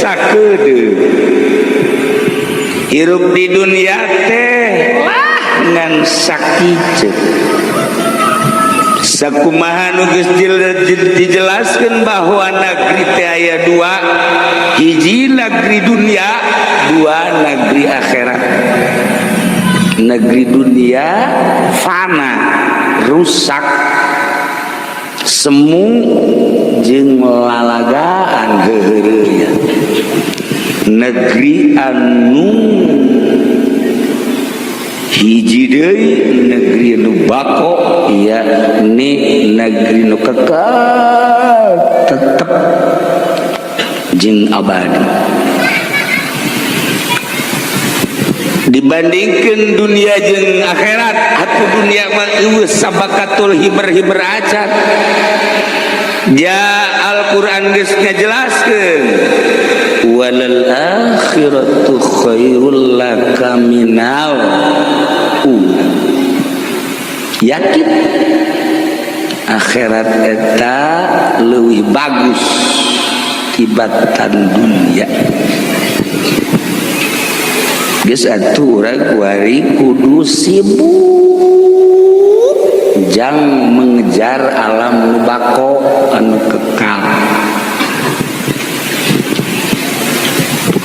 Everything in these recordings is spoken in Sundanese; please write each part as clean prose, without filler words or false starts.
sakedeung. Hirup di dunia teh lah ngan sakitu. Sakumaha nu geus dijelaskeun bahwa negeri teh aya dua, hiji negeri dunia, dua negeri akhirat. Negeri dunia fana, rusak, semu jeung lalagaan heuheureuyeuh. Negeri anu hiji deui negeri nu bako, yakni negeri nu kekal tetep jeung abadi. Dibandingkan dunia jeung akhirat, atuh dunia mah eueuh sabakatul hiber-hiber acan. Ja Al-Qur'an geus ngajelaskeun walal akhiratu khairul laka minal ula. Yakin akhirat eta leuwih bagus tibatan dunia. Geus atuh urang kuari kudu sibuk jang mengejar alam nu bako anu kekal.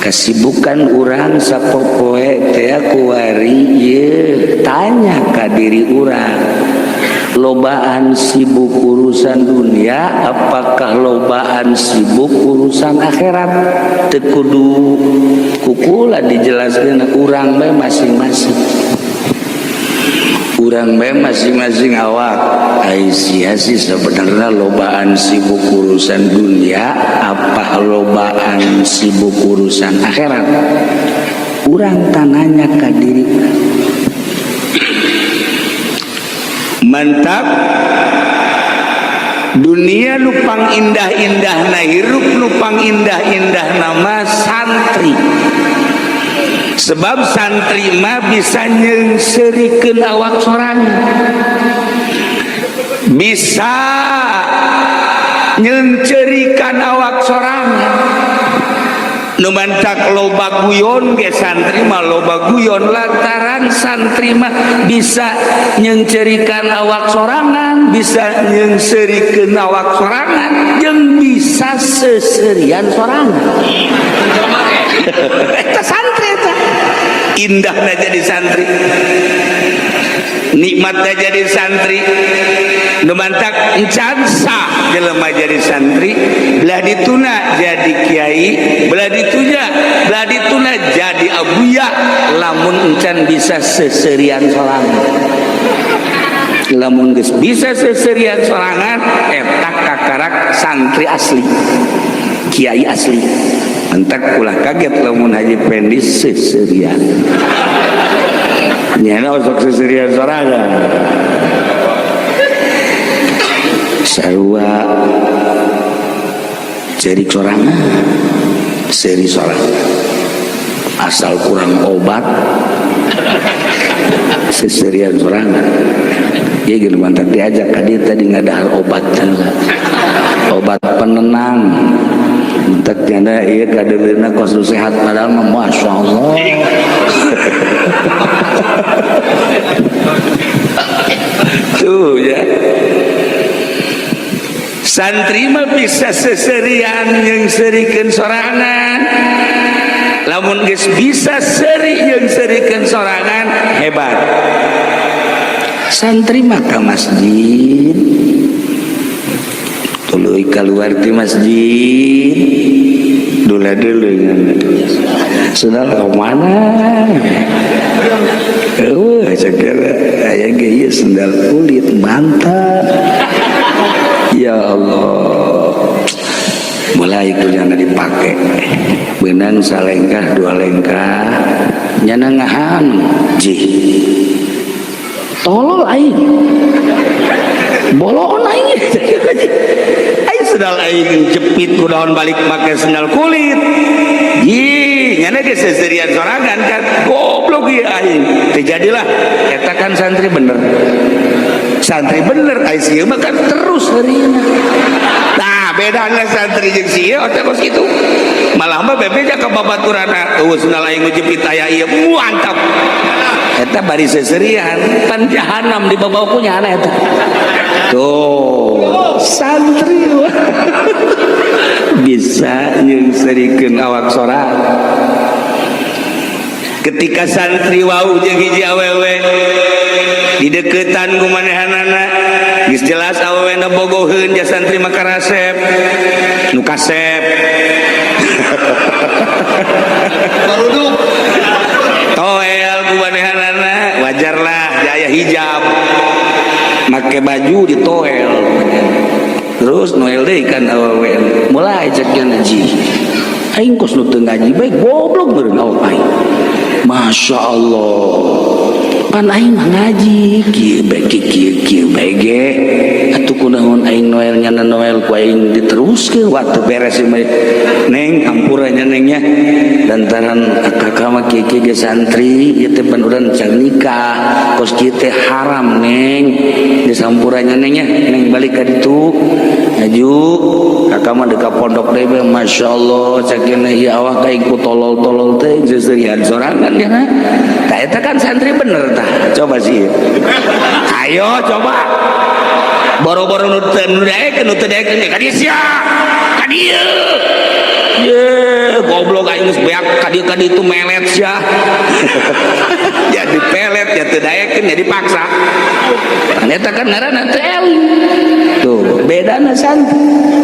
Kesibukan urang sapopoe teh kuari ieu, tanya ka diri urang, lobaan sibuk urusan dunia apakah lobaan sibuk urusan akhirat? Teu kudu kukula dijelaskeun, urang bae masing-masing, urang bae masing-masing awak. Ai sia sih sebenarnya lobaan sibuk urusan dunia apa lobaan sibuk urusan akhirat? Urang tananya ka diri urang. Mantap dunia lupang indah-indah na hirup, lupang indah-indah nama santri. Sebab santri mah bisa nyeungseurikeun awak sorangan, bisa nyeungceurikan awak sorangan. Nu mantak loba guyon ge santri mah loba guyon lantaran santri mah bisa nyeungceurikan awak sorangan, bisa nyeungseurikeun awak sorangan, jeung bisa seserian sorangan. Eta santri, eta indahna jadi santri, nikmatna jadi santri. Nu mantak encan sah jelema jadi santri, belah dituna jadi kiai, belah ditunya, belah dituna jadi abuya, lamun encan bisa seserian sorangan. Lamun geus bisa seserian sorangan, eta kakarak santri asli, kiai asli. Entak ulah kaget lamun Haji Pendi seserian, nyana osok seserian sorangan, sarua ceri sorangan, seri sorangan, asal kurang obat seserian sorangan. Ya gitu, mantap diajak ka dieu tadi ngadahar obat, obat penenang. Entek janda ieu kadeuleuna kos nu sehat, padahal mah masya Allah. Tuh ya, santri mah bisa seserian nyeungseurikeun sorangan. Lamun geus bisa seri nyeungseurikeun sorangan, hebat santri mah. Ka masjid tuluy keluar di masjid dula dulu sudah ke mana? Eueuh cekera aya ge ieu sendal kulit mantap. Ya Allah, mulai kunyana dipake benang salengkah dua lengkah, nyana ngahan jih tolol aing, bolon aing, aing sendal aing jepit ku daun balik make sendal kulit. Ih, nyana ge seserian sorangan kan, goblok ieu aing. Teu jadilah eta kan santri bener. Santri bener ai sieun mah kan terus heurina. Nah, Tah, bedana santri jeung si ieu teh kos kitu. Malah mah bebeja ka babaturanna, eueuh sundal aing ngejepit aya ieu, mantap. Eta bari seserian, pan jahanam dibawa ku nyana eta. Tuh, santri bisa nyeungseurikeun awak sorangan. Ketika santri wau jeung hiji awewe dideketan ku manehanana, geus jelas awewe na bogoheun ja santri mah karasep nu kasep Baruduk. Toel ku manehanana, wajarlah jaya hijab make baju ditoel terus noel deui kan awewe mulai cek ji aing kos nu teu ngaji bae goblok meureun awak aing. Masya Allah, pan aing mah ngaji kieu bae kieu kieu bae ge atuh kunaon aing noel nyana noel ku aing diteruskeun waktu beres ieu mah. Neng, hampura nya neng nya, lantaran kakak mah kieu kieu ge santri ieu teh pan urang can nikah kos kieu teh haram neng, geus hampura nya neng nya, neng balik ka ditu aju kakak mah dekat pondok deui bae. Masya Allah, cek ieu awak aing ku tolol-tolol teh seuseurian sorangan ya. Tah, eta kan santri bener. Tah, coba sih, ayo coba boro-boro nu teu nu daekeun nu teu daekeun ka dieu sia ka dieu ye goblok aing geus beak ka dieu ka ditu melet sia jadi pelet ya teu daekeun jadi paksa. Kan eta kan ngaranna teh eling. Tuh bedana santri.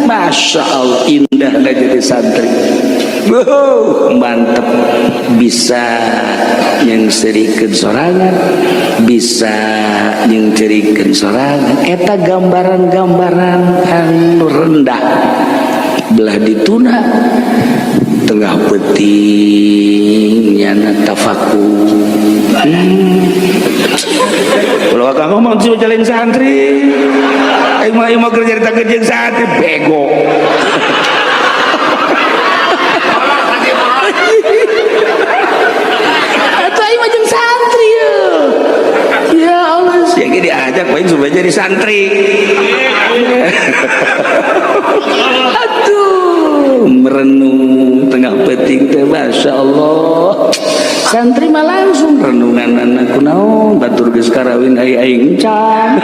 Masya Allah, indahnya jadi santri. Wow, mantep, bisa nyeungseurikeun sorangan, bisa nyeungceurikeun sorangan. Eta gambaran-gambaran anu rendah belah dituna tengah peuting nyana tafakur. Kalau akang ngomong sih jalan santri, aing mah aing mah kerja di jeung santri bego. Atau aing mah jeung santri ya. Ya Allah, sia ge diajak bae supaya jadi santri. Aduh, merenung tengah peuting teh Masya Allah. Santri mah langsung renungan anak kunaon batur geus karawin ai aing encan.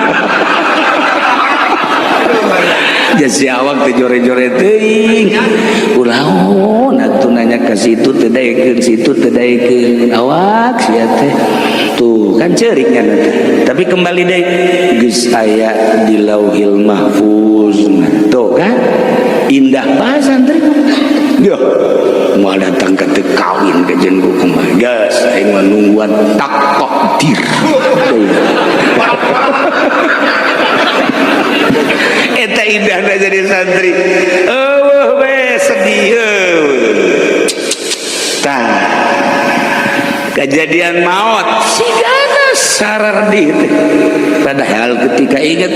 Jasi awak teh jore-jore teuing. Ulaon atuh nanya ka situ teu daekeun, situ teu daekeun awak sia teh. Tuh kan ceurik nya teh. Tapi kembali deui geus aya di Lauhil Mahfuz. Tuh kan indah pas santri. Yo, mau datang ke teu kawin ke jeung kumaha. Geus aing mah nungguan takdir. Eta indahna jadi santri. Eueuh we sedih eueuh. Tah. Kejadian maut sigana sarardih teh. Padahal ketika ingat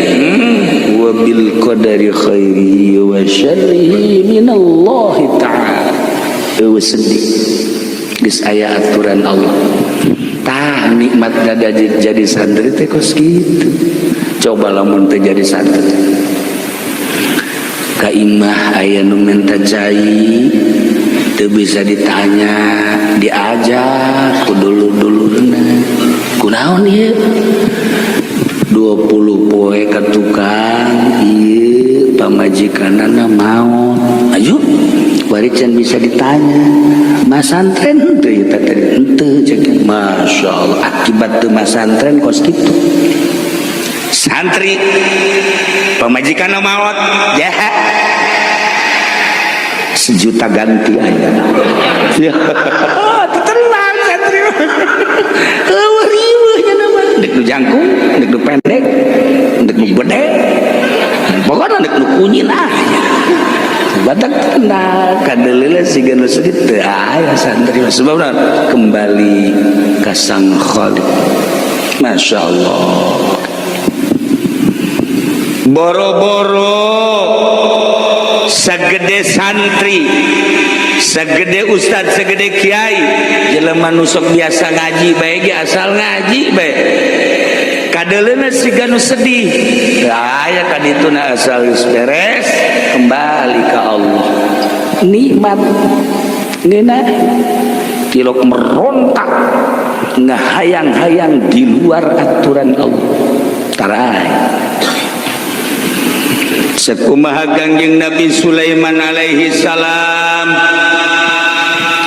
wa bil qadari khairihi wa syarrihi minallahi ta'ala. Eueuh sedih. Geus aya aturan Allah. Tah nikmatna jadi santri teh kos kitu. Coba lamun teh jadi santri. Ka imah aya nu minta cai teu bisa ditanya, diajak ku dulur-dulurna. Kunaon ieu? 20 poe ka tukang ieu pamajikanana maot. Ayo bari can bisa ditanya. Masantren henteu ieu teh henteu cek. Masya Allah, akibat teu masantren kos kitu. Santri pamajikan maot jahat sejuta ganti aja ya tenang santri eueuh riweuh nya nama dek nu jangkung dek nu pendek dek nu gede pokoknya dek nu kunyin aja batak tenang kadeuleuh siga nu sedih teu aya santri sebabna kembali ka Sang Khalik. Masya Allah, boro-boro segede santri, segede ustad, segede kiai, jelema nu sok biasa ngaji bae ge asal ngaji bae kadeuleuna siga nu sedih teu aya ka dituna asal geus beres kembali. Kembali ke Allah. Nikmat ngeunah tilok merontak ngahayang-hayang di luar aturan Allah. Tarai. Sekumaha Kangjeng Nabi Sulaiman alaihi salam,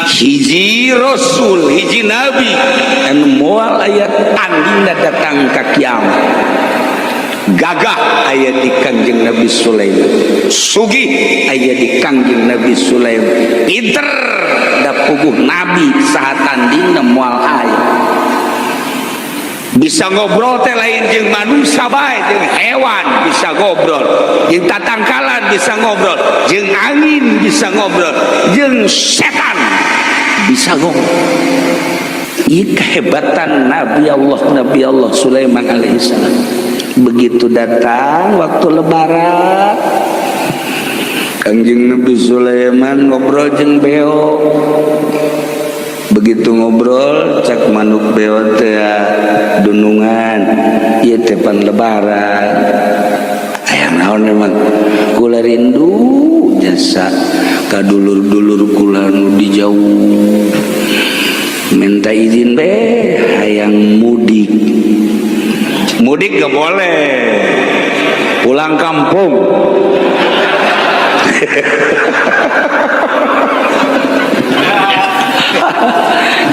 hiji rasul, hiji nabi anu moal aya tandingna datang ka kiamat. Gagah aya di Kangjeng Nabi Sulaiman, sugih aya di Kangjeng Nabi Sulaiman, pinter da puguh nabi saha tandingna moal aya. Bisa ngobrol teh lain jeung manusia bae, jeung hewan bisa ngobrol, jeung tatangkalan bisa ngobrol, jeung angin bisa ngobrol, jeung setan bisa ngobrol. Ieu kehebatan Nabi Allah Sulaiman alaihissalam. Begitu datang waktu Lebaran, Kangjeng Nabi Sulaiman ngobrol jeung beo. Begitu ngobrol, cak manuk beo teh, "Dunungan, ieu teh pan Lebaran, aya naon emang? Kula rindu jasa ka dulur-dulur kula nu di jauh, minta izin be hayang mudik." Mudik gak boleh, pulang kampung.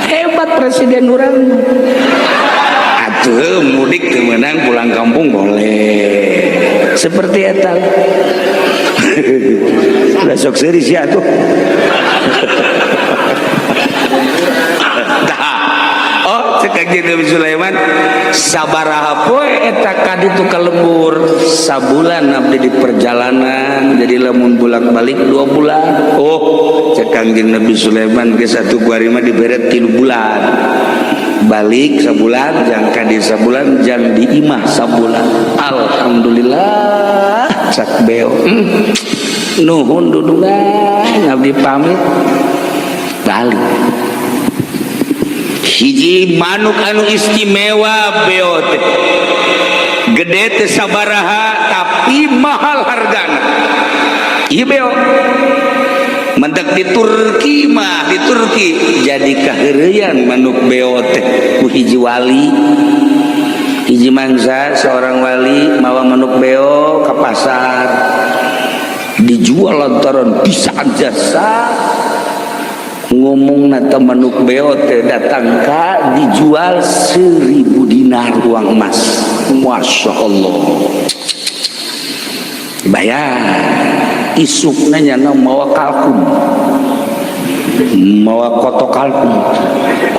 Hebat presiden orang atuh, mudik teu meunang, pulang kampung boleh. Seperti eta udah sok serius ya tuh. Tah. Oh, cek Kanjeng Nabi Sulaiman, "Sabaraha poe eta ka ditu ka lembur?" "Sabulan abdi di perjalanan, jadi lamun bolak-balik 2 bulan." Oh, cek Kanjeng Nabi Sulaiman, "Geus satu kuari mah dibere 3 bulan, balik sabulan, jang ka di sabulan, jang di imah sabulan." "Alhamdulillah," cak beo. Nuhun dudungan, abdi pamit balik." Hiji manuk anu istimewa beo teh, gede teh sabaraha tapi mahal hargana. Ieu beo mentek di Turki mah, di Turki jadi kaheureuyan manuk beo teh ku hiji wali. Hiji mangsa seorang wali mawa manuk beo ke pasar, dijual lantaran bisa jasa ngomong nata manuk beo teh datang ka dijual 1.000 dinar uang emas. Masya Allah, bayar. Isukna nyana mawa kalkum, mawa kotok kalkum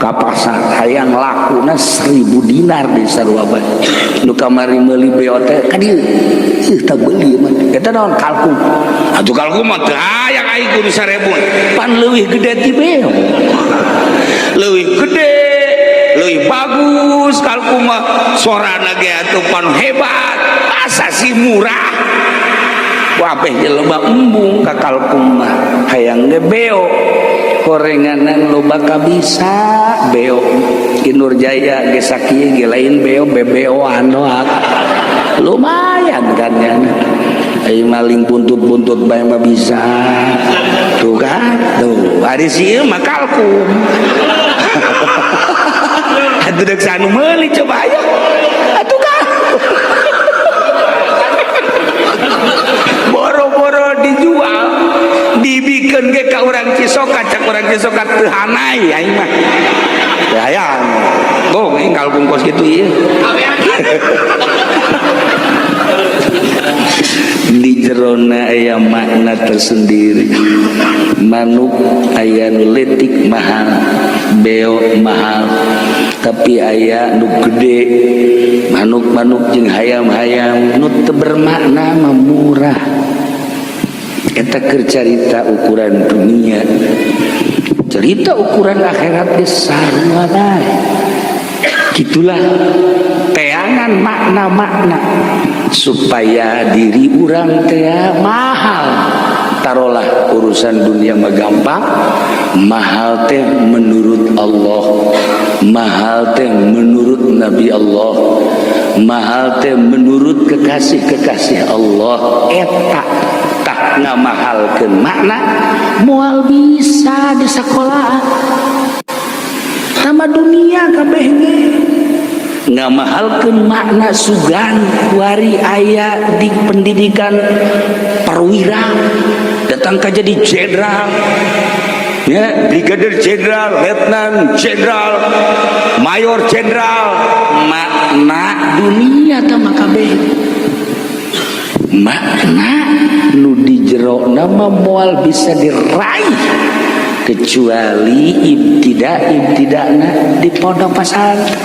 ka pasar, hayang lakuna 1.000 dinar di sarua bae. Nu kamari meuli beo teh ka dieu, "Ih, tak beuli mah eta." "Naon?" "Kalkum atuh." "Kalkum mah teu hayang aing, kudu 1.000." Pan leuwih gede ti beo, leuwih gede, leuwih bagus kalkum mah, sorana ge atuh pan hebat, asa sih murah. Wabeh jelema embung ka kalkum mah, hayang ge beo. Horenganan loba kabisa beo. Inur Jaya ge sakieu ge lain beo, bebeoan doang lumayan kan ya. Ai maling buntut-buntut bae mah bisa tuh kan. Tuh ari si ieu mah kalkum atuh, deuk sanu meuli coba aya atuh kan. Boro-boro dijual, dibikeun ge ka urang Cisoka, cak urang Cisoka, "Teu hanai aing mah, teu hayang." Bong aing kalkum kos kitu ieu. Di jerona aya makna tersendiri. Manuk aya nu letik mahal, beo mahal, tapi aya nu gede, manuk-manuk jeung hayam-hayam nu teu bermakna mah murah. Eta keur carita ukuran dunia, cerita ukuran akhirat geus sarua bae. Gitulah teangan makna-makna supaya diri urang teh mahal. Tarolah urusan dunia mah gampang, mahal teh menurut Allah, mahal teh menurut Nabi Allah, mahal teh menurut kekasih-kekasih Allah. Eta Tah, ngamahalkeun makna moal bisa di sekolah sama dunia kabeh ge. Ngamahalkeun makna sugan kuari aya di pendidikan perwira, datang ka jadi jenderal ya, brigadir jenderal, letnan jenderal, mayor jenderal. Makna dunia tah mah kabeh makna nu di jero nama moal bisa diraih kecuali ibtida ibtidana di pondok pesantren.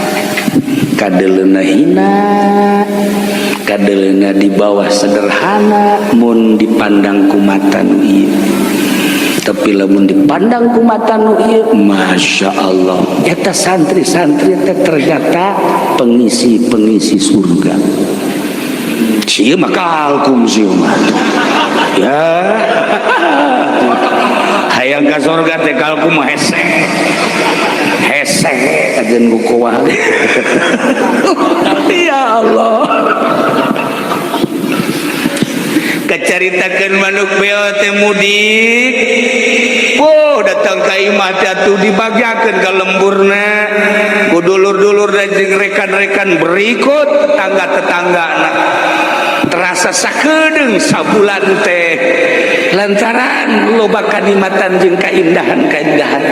Kadeleuna hina, kadeleuna di bawah, sederhana mun dipandang ku mata nu ieu, tapi lamun dipandang ku mata nu ieu, Masya Allah, eta santri-santri teh ternyata pengisi-pengisi surga. Sia mah kalkum, sia mah ya hayang ka surga teh kalkum mah hese hese ajen ku kuah. Ya Allah, kacaritakeun manuk beo teh mudik. Oh, datang ka imah teh atuh dibagiakeun ka lemburna ku dulur-dulur dan jeung rekan-rekan berikut tetangga-tetangga. Terasa sakedeung sabulan teh lantaran loba kanikmatan jeung kaindahan-kaindahan.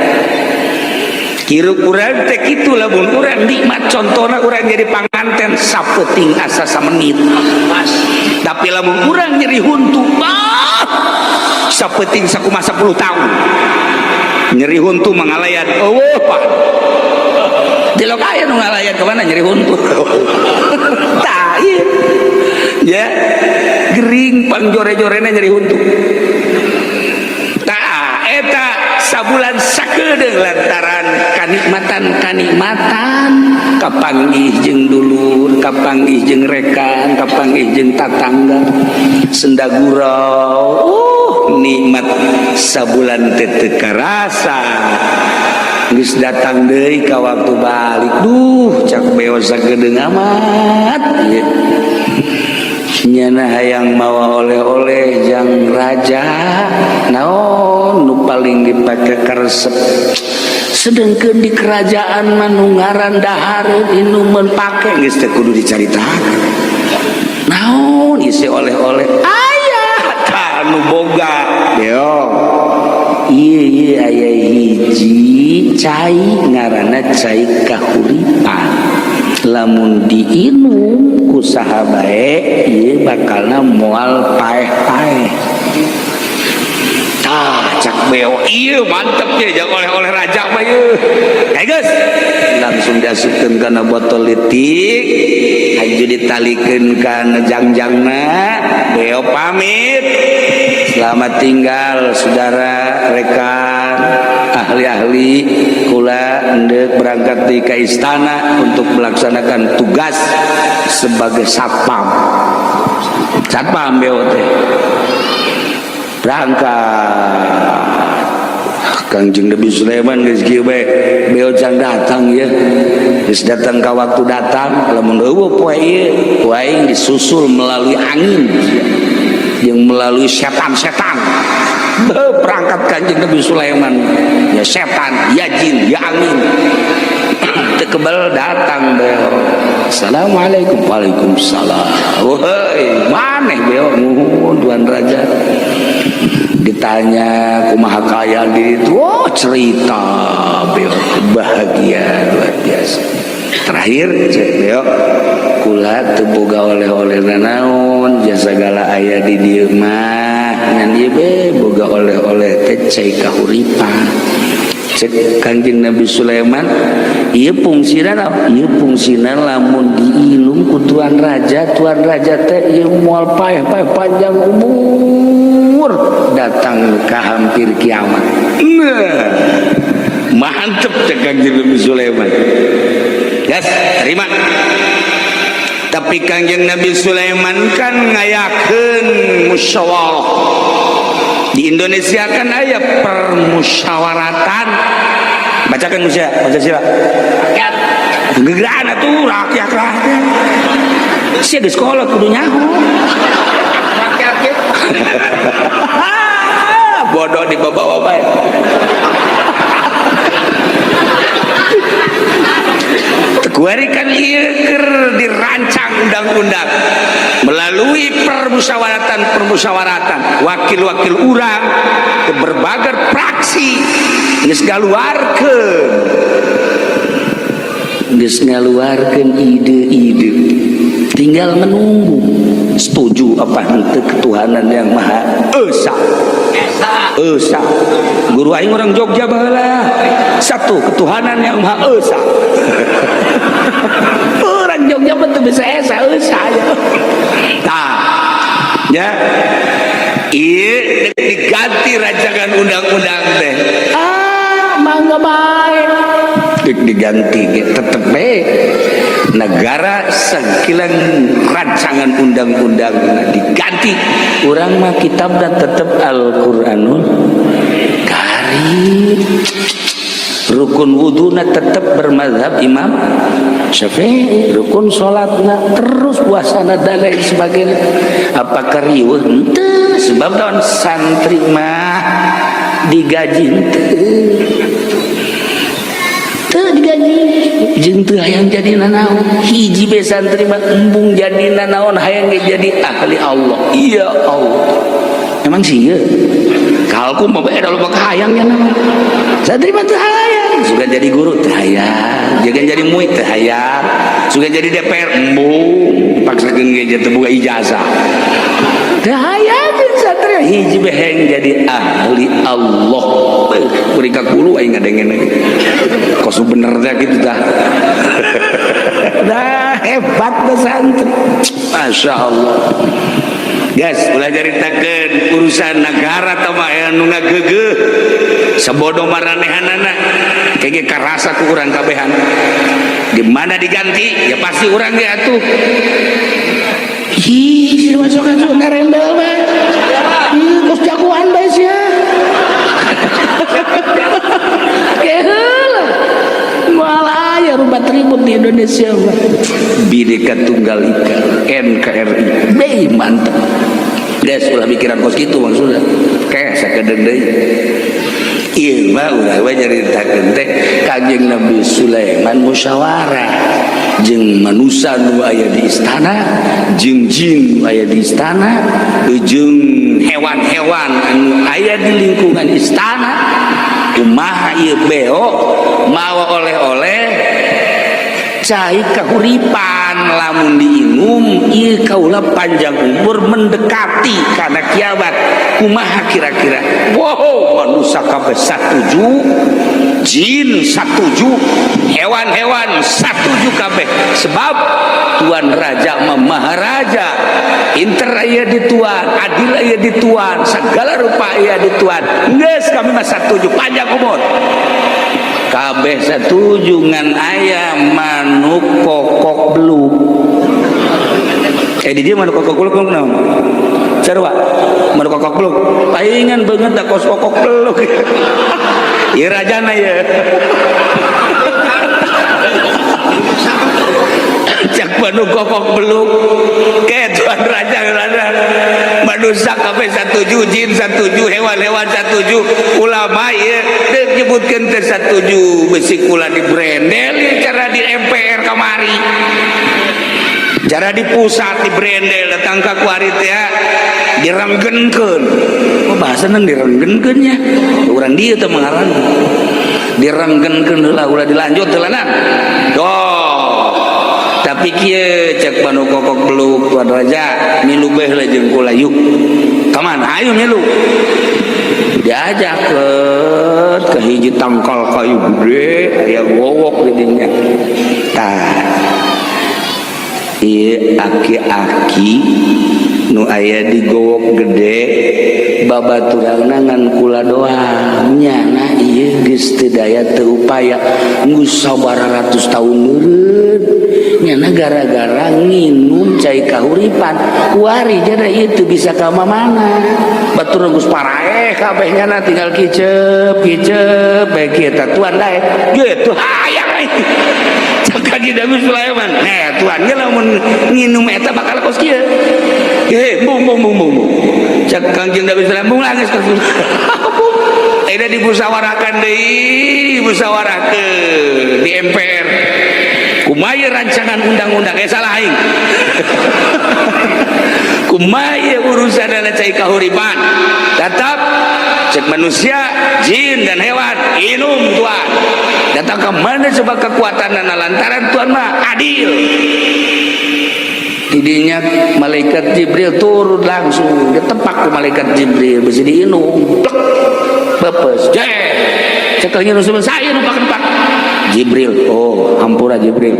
Hirup urang teh kitu lamun urang nikmat. Contohna urang jadi panganten sapeuting asa samenit Pas. Tapi lamun urang nyeri huntu, bah, sapeuting sakumaha 10 tahun. Nyeri huntu mangalayan eueuh, Pak. Tilok aya nu ngalayan kemana nyeri huntu. Tah, ieu ya gering pangjore-jorena nyeri huntu. Tah, eta sabulan sakedeung lantaran kanikmatan-kanikmatan, kapanggih jeung dulur, kapanggih jeung rekan, kapanggih jeung tatangga, senda gurau, nikmat sabulan teh teu karasa. Geus datang deui ka waktu balik, duh, cak beo, sakedeung amat ieu. Nyana hayang mawa oleh-oleh jang raja, naon nu paling dipake karesep? Sedengkeun di kerajaan mah nu ngaran dahareun, inuman, pake geus teu kudu dicaritakeun. Naon isi oleh-oleh aya tah nu boga beo? Ieu ieu aya hiji cai ngaranna cai kahuripan, lamun diinum ku saha bae ieu bakalna moal paeh-paeh. Tah, cak beo, ieu mantep ye jang oleh-oleh raja mah ieu. Hey geus, langsung diasupkeun kana botol leutik, haju ditalikeun kana jangjangna. Beo pamit, "Selamat tinggal, saudara, rekan, ahli-ahli, kula endek berangkat di ke istana untuk melaksanakan tugas sebagai satpam." Satpam beo teh berangkat. Kangjeng Nabi Sulaiman geus kieu bae, beo can datang ya. Geus datang ka waktu datang, lamun eueuh poe ieu, ku aing disusul melalui angin yang melalui setan-setan. Berangkat Kanjeng Nabi Sulaiman, ya setan, ya jin, ya angin. Teu kebel datang beo. "Assalamualaikum." "Waalaikumsalam." "Woi, maneh beo?" "Nuhun, tuan raja." Ditanya kumaha kaayaan di itu, oh, cerita beo bahagia luar biasa. Terakhir cek beo, "Kula teu boga oleh-oleh nanaon, jasa segala aya di dieu mah, ngan ieu be boga oleh-oleh teh cai kahuripan." Cek Kanjeng Nabi Sulaiman, ieu fungsina naon? Ieu fungsina lamun diinum ku tuan raja, tuan raja teh ieu moal paeh-paeh, panjang umur datang ka hampir kiamat. Nah, mantep cek Kanjeng Nabi Sulaiman. Yes, terima. Tapi Kanjeng Nabi Sulaiman kan ngayakeun musyawarah. Di Indonesia kan aya permusyawaratan. Bacakan Musa, Pancasila. Rakyat. Gegeraan atuh rakyat rakyat. Sia geus sekolah kudu nyaho. Rakyat. Bodoh dibawa bae. Kuari kan ieu keur dirancang undang-undang melalui permusyawaratan-permusyawaratan wakil-wakil urang ke berbagai fraksi geus ngaluarkeun ide-ide, tinggal menunggu setuju apa henteu ketuhanan yang Maha Esa. Esa. Guru aing orang Jogja baheula. Satu ketuhanan yang Maha Esa. Orang Jogja mah teu bisa esa esa. Tah. Ya. Ieu diganti rancangan undang-undang teh. Ah, mangga bae. Diganti tetep bae negara sekilan rancangan undang-undang diganti, urang mah kitabna tetep Al-Qur'anul Karim, rukun wuduna tetep bermazhab Imam Syafi'i, rukun salatna terus, puasana dan lain sebagainya. Apakah riweuh? Henteu, sebab lawan santri mah digaji henteu, teu digaji jeung teu hayang jadi nanaon. Hiji be santri mah embung jadi nanaon, hayang ge jadi ahli Allah. Iya Allah, emang sih ieu kalku mah bae da loba hayang nya naon. Santri mah teu hayang suka jadi guru, teu hayang jangan jadi muid, teu hayang suka jadi DPR, embung dipaksakeun ge teu boga ijazah, teu hayang santri. Hiji be hayang jadi ahli Allah. Beuh, ka kulu aing ngadengen kos bener teh gitu dah. Dah hebat dah santri, Masya Allah. Guys, ulah caritakeun urusan negara tah mah aya nu ngageugeuh sabodo maranehanana kege karasa ku urang kabehan. Di mana diganti ya pasti urang ge atuh. Ih, si masuk atuh ngarembel bae. Ih, kos jagoan bae sia. Keheula. Moal aya rubat ribut di Indonesia mah. Bhinneka Tunggal Ika, NKRI. Beuh, mantep. Guys, ulah mikiran kos kitu maksudna. Kayak sakedeung deui. Ieu mah ulah we nyaritakeun teh Kanjeng Nabi Sulaiman musyawarah jeung manusia nu aya di istana, jeung jin nu aya di istana, jeung hewan-hewan anu aya di lingkungan istana. Kumaha ieu beo mawa oleh-oleh cai kahuripan, lamun diinum ieu kaula panjang umur mendekati kana kiamat. Kumaha kira-kira? Wow, manusia kabeh satuju, jin satuju, hewan-hewan satuju kabeh, sebab tuan raja mah maharaja, inter aya di tuan, adil aya di tuan, segala rupa aya di tuan. Geus kami mah satuju panjang umur kabeh satuju, ngan aya manuk kokok beluk. Di dia manuk kokok beluk naon? Sarua manuk kokok beluk paingan banget da kos kokok beluk. Ieu rajana ye. Cak manuk kokok beluk ke tuan raja, raja manusia kabeh satuju, jin satuju, hewan-hewan satuju, ulama ieu deuk nyebutkeun teh satuju, besi kula di brendel ieu cara di MPR kamari, cara di pusat di brendel datang ka kuari teh direnggenkeun. Oh, bahasana direnggenkeun nya, urang dieu teh mengaran direnggenkeun heula, ulah dilanjut heula na. Tuh, tapi kieu cek manuk kokok beluk, tuan raja milu beh lah jeung kula yuk. Kamana? Ayo milu. Diajak ke hiji tangkal kayu gede aya gowok di dinya. Tah, ieu aki-aki nu aya di gowok gede babaturangna ngan kula doang, nyana ieu geus teu daya teu upaya, geus sabaraha ratus tahun meureun nyana gara-gara nginum cai kahuripan kuari jada ieu teu bisa ka mana. Batur geus paraeh kabeh nyana tinggal kicep kicep bae kieu tah tuan daek gitu hayang aing. Cak Kanjeng Nabi Sulaiman, nah tuan ge lamun nginum eta bakal kos kieu. Heh, bung bung bung bung. Cek Kangjeng Nabi Sulaiman, bung lah geus. Ayeuna dimusyawarahkan deui, musyawarahkeun di MPR. Kumaha rancangan undang-undang, eh salah aing. Kumaha urusan cai kahuripan? Tetap cek manusia, jin dan hewan, inum Tuhan. Datang ke mana coba kekuatan lantaran Tuhan mah adil. Tidinya malaikat Jibril turun langsung, ditepak ku malaikat Jibril, besi diinum, plek, pepes, jeh. Cek Rasul saya numpak numpak. Jibril, oh hampura Jibril.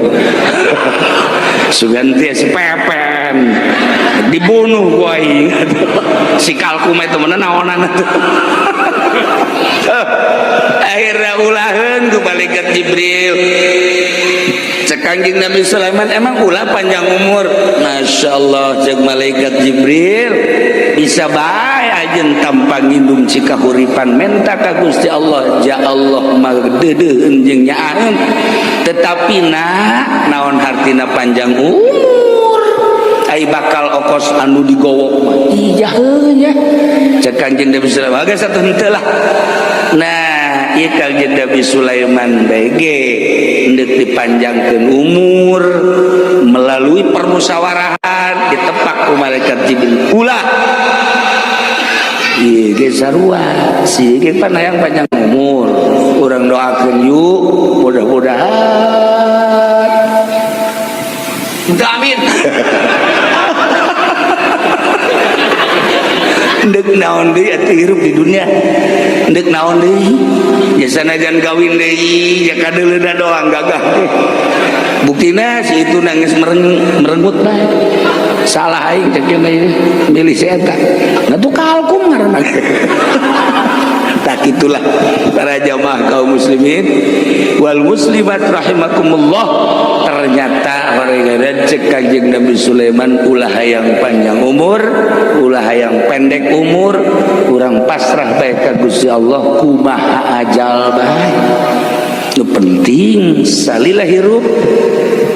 Sugan teh si Pepen dibunuh ku aing. Si kalkum itu mana naonan atuh. Akhirnya ulaheun ku malaikat Jibril. Cek Kangjeng Nabi Sulaiman, emang ulah panjang umur. Masya Allah, cek malaikat Jibril, bisa bae ajeun tanpa ngindung cikahuripan menta ka Gusti Allah, ja Allah mah deudeuheun jeung nyaaheun. Tetapi nak naon hartina panjang umur? Ai bakal okos anu digowok mah ijaheun ya. Cek Kangjeng Nabi Sulaiman, geus atuh henteu lah. Nah, ieu Kangjeng Nabi Sulaiman bae ge hendeuk dipanjangkeun umur melalui permusyawarahan ditepak ku malaikat Jibril. Ulah. Ieu ge sarua, si ge pan hayang panjang umur. Urang doakeun yuk, mudah-mudahan. Minta amin. Ndek naon deui atuh hirup di dunia. Ndek naon deui? Ya sanajan kawin deui, ya kadeuleuna doang gagah teh. Buktina si itu nangis merenggut bae. Salah aing cek ieu milih si eta. Nah tuh kalkum ngaranna. Tak itulah para jamaah kaum muslimin wal muslimat rahimakumullah. Ternyata orang cek Kangjeng Nabi Sulaiman, ulah hayang panjang umur, ulah hayang pendek umur, urang pasrah bae ka Gusti Allah kumaha ajal bae. Nu penting salila hirup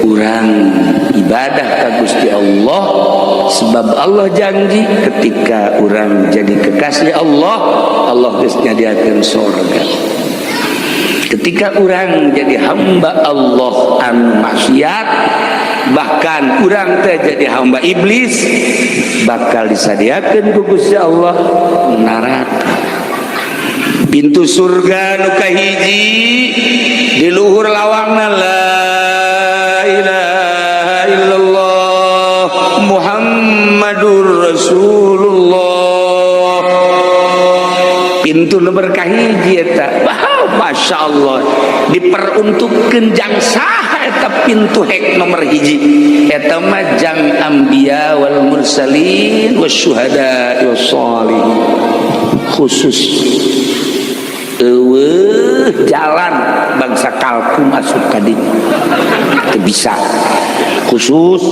urang ibadah ka Gusti Allah, sebab Allah janji ketika urang jadi kekasih Allah, Allah geus nyadiakeun sorga. Ketika urang jadi hamba Allah anu maksiat, bahkan urang teh jadi hamba iblis, bakal disadiakeun ku Gusti Allah neraka. Pintu surga nu kahiji di luhur lawangna la ilaha illallah Muhammadur Rasulullah. Pintu nomor kahiji eta, wow, Masya Allah, diperuntukkan jang saha eta pintu hek nomor hiji eta mah jang anbiya wal mursalin wasyuhada wassalihin, khusus eueuh jalan bangsa kalkum asup ka dinya teu bisa. Khusus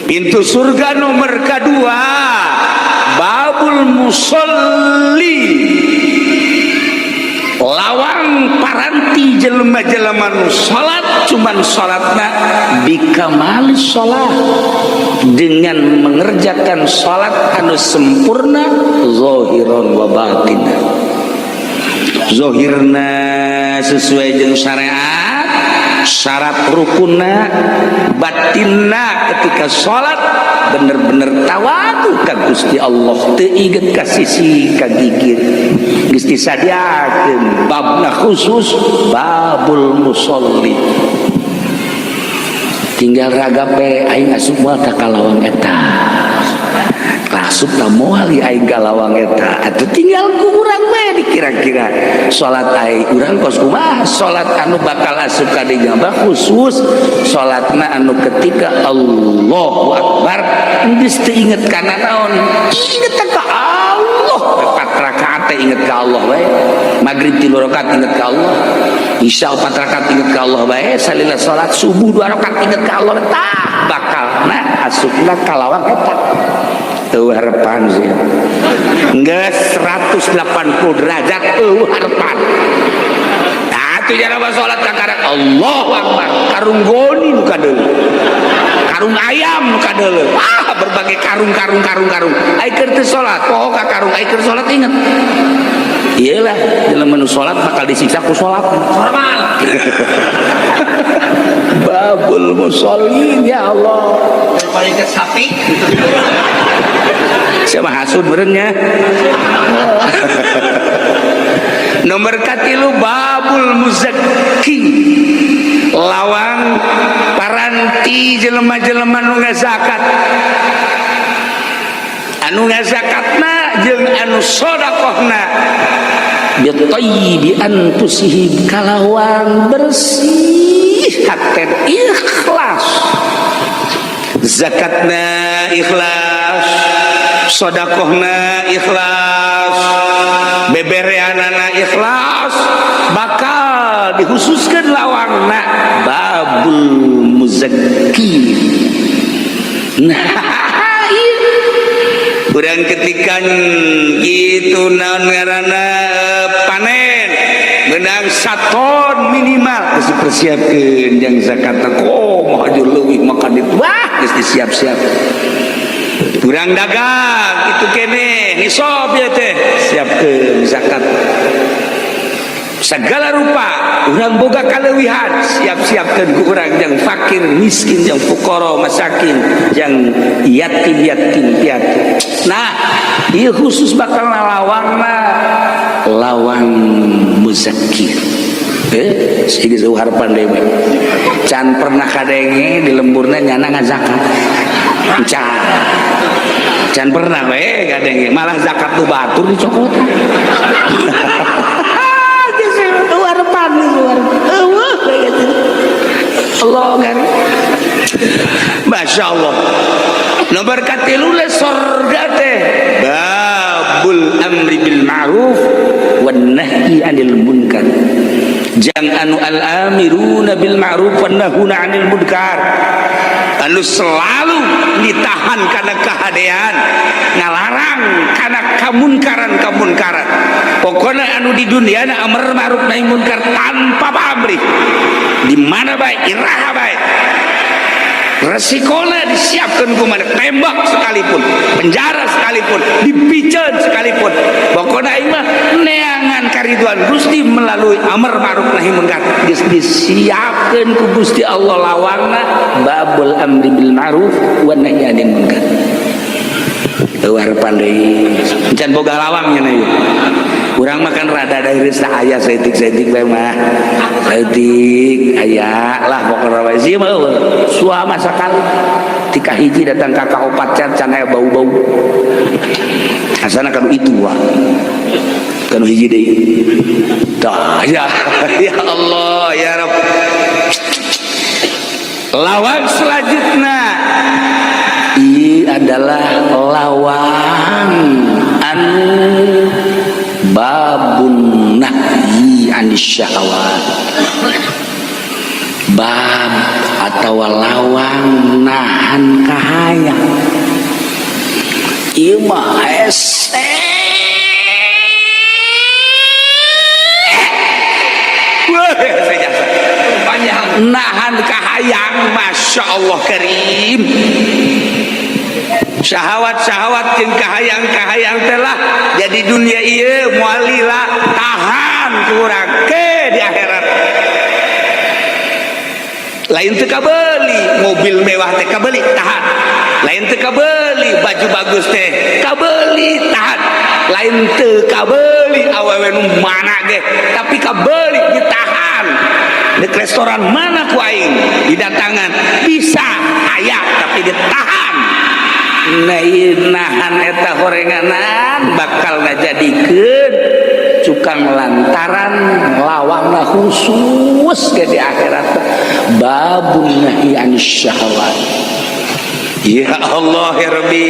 pintu surga nomor kedua babul musolli, lawang paranti jelema-jelema nu salat, cuman salatna bikamal salat, dengan mengerjakan salat anu sempurna zahiron wa batin. Zahirna sesuai jeung syariat, syarat rukunna, batinna ketika salat bener-bener tawadu ka Gusti Allah, teu inget ka sisi ka gigir. Geus disadiakeun babna khusus babul musolli. Tinggal ragape aing asup moal ka lawang eta, asup na moal aing ka lawang eta, atuh tinggal ku urang bae dikira-kira salat aing urang kos kumaha salat anu bakal asup ka dinya khusus salatna anu ketika Allahu Akbar geus teu inget kana naon, inget ka Allah. 4 rakaat teh inget ka Allah bae, maghrib 3 rakaat inget ka Allah, isya 4 rakaat inget ka Allah bae, salila salat subuh 2 rakaat inget ka Allah, tah bakalna asupna ka lawang eta. Eueuh harapan sih geus 180 derajat eueuh harapan. Nah Atuh jana salat kakarak Allahu Akbar, karung goni nu kadeuleu, karung ayam nu kadeuleu, ah berbagai karung karung karung karung. Ai keur teu salat poho ka karung, ai keur salat inget. Iyalah, jelema nu salat bakal disiksa ku salat. Normal. Babul musallin, ya Allah. Paling ke sapi. Siapa hasud berennya. Nomor katilu babul muzakki, lawang paranti jelema-jelema nu ngazakat, anu ngazakatna jeung anu sodakohna bitayyibi anfusihim, kalawan bersih hate, ikhlas zakatna, ikhlas sodakohna, ikhlas bebereanana, ikhlas, bakal dikhususkan lawangna babul muzakki. Nah, urang ketika gitu naon ngaranna, panen menang saton minimal geus dipersiapkeun jang zakat, kok mah leuwih makan itu, wah geus disiap-siap. Urang dagang itu kene nisob ya teh, siapkeun zakat. Segala rupa urang boga kaleuwihan, siap-siapkeun ku urang yang fakir miskin, yang fuqara masakin, yang yatim yatim piatu. Nah, ieu khusus bakal lawangna lawang muzakir. Sehingga jauh harapan deui can pernah kadenge di lemburna nyana ngazakat, can can pernah we kadenge, malah zakat nu batur dicokotan. Harapan Allah kan, Masya Allah. Nomor katilu le sorga teh babul amri bil ma'ruf wan nahyi anil munkar, jang anu al amiruna bil ma'ruf wan nahuna anil munkar, anu selalu ditahan karena kehadean, ngalarang karena kamunkaran kamunkaran. Pokoknya anu di dunia na amar ma'ruf nahi munkar tanpa pamrih, di mana baik, iraha baik, resikona disiapkan kumana, tembak sekalipun, penjara sekalipun, dipiceun sekalipun, pokoknya aing mah neangan kariduan Gusti melalui amar ma'ruf nahi munkar. Geus disiapkeun ku Gusti Allah lawangna babul amri bil ma'ruf wan nahyi anil munkar. Eueuh harapan deui can boga lawangnya na ieu. Urang makan rada dari aya saeutik-saeutik bae mah, saeutik aya lah pokokna bae. Sieun mah eueuh suama sakali tika hiji datang ka kaopat can can aya bau-bau asana kanu itu wah kanu hiji deui tah. Ya, ya Allah, ya Rabb. Lawang selanjutnya ini adalah lawang anu babun nahyi anis syahwat, bab atau lawang nahan kahayang. Ieu mah hese. Wah, hese jasa. Panjang. Nahan kahayang, Masya Allah karim. Syahwat-syahwat jeung kahayang-kahayang telah jadi dunia ieu moal lila, tahan kurang ke di akhirat. Lain teu kabeli mobil mewah teh, kabeli tahan. Lain teu kabeli baju bagus teh, kabeli tahan. Lain teu kabeli awewe nu mana ge, tapi kabeli ditahan. Di restoran mana ku aing didatangan bisa aya, tapi ditahan. Nah, nahan eta horenganan bakal ngajadikeun cukang lantaran lawangna khusus ke di akhirat babun nahyi anis syahwat. Ya Allah ya Rabbi,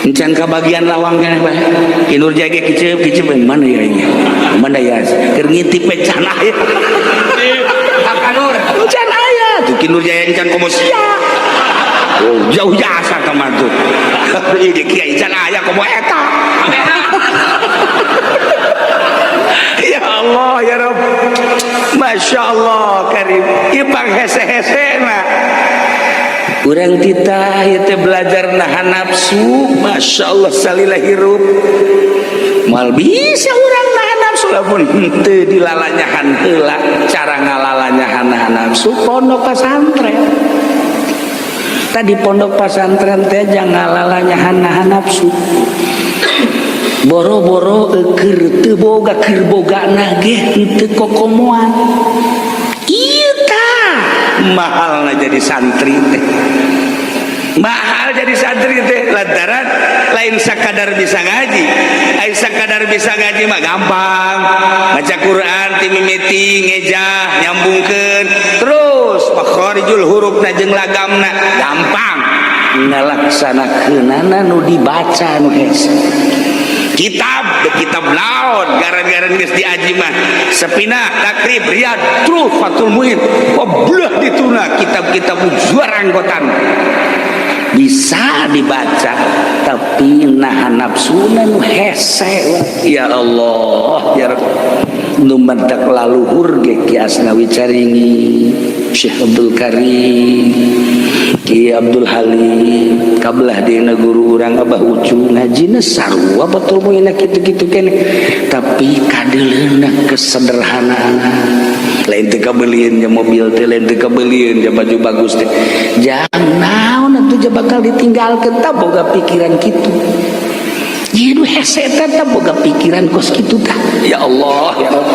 encan kabagian lawang keneh bae. Ki Nur Jaya kiceup kiceup, mana ya ini, mana ya, keur ngintip we can aya. Kanur. Encan aya tuh Ki Nur Jaya, encan komo sia. Oh, jauh jasa ka mah tuh. Ieu ge kiai can aya komo eta. Ya Allah ya Rabb. Masya Allah karim. Ieu panghese-hese mah urang titah ieu teh belajar nahan nafsu. Masya Allah, salila hirup moal bisa urang nahan nafsu lamun henteu dilalanyahan heula. Cara ngalalanyahan nahan nafsu, pondok pesantren. Tadi pondok pesantren teh jangan ngalalanyahan nahan nafsu. Boro-boro keur teu boga, keur bogana ge henteu kokomoan. Ieu tah mahalna jadi santri teh, mahal jadi santri teh, lantaran lain sakadar bisa ngaji. Lain sakadar bisa ngaji mah gampang, baca Quran ti mimiti, ngejah, nyambungkeun, terus makharijul huruf jeung lagamna gampang, ngalaksanakeunana nu dibaca nu hese. Kitab de kitab naon, garan-garan geus diaji mah, Sepinah, Takrib, Riyad, terus Fathul Muin, belah dituna kitab-kitab juara anggotan bisa dibaca, tapi nahan nafsuna nu hese. Ya Allah ya Rabb. Nu mantak laluhur ge Ki Asnawi Caringi, Syekh Abdul Karim, Ki Abdul Halim, kabelah dina guru urang Abah Ucu, ngajina sarua Fathul Muin kitu-kitu keneh, tapi kadeuleuna kesederhanaan. Lain teu kabelieun ja mobil teh, lain teu kabelieun ja baju bagus teh, jangan naon atuh ja bakal ditinggalkeun. Tah, boga pikiran kitu. Ieu nu hese teh tah boga pikiran kos kitu tah. Ya Allah ya Rabb.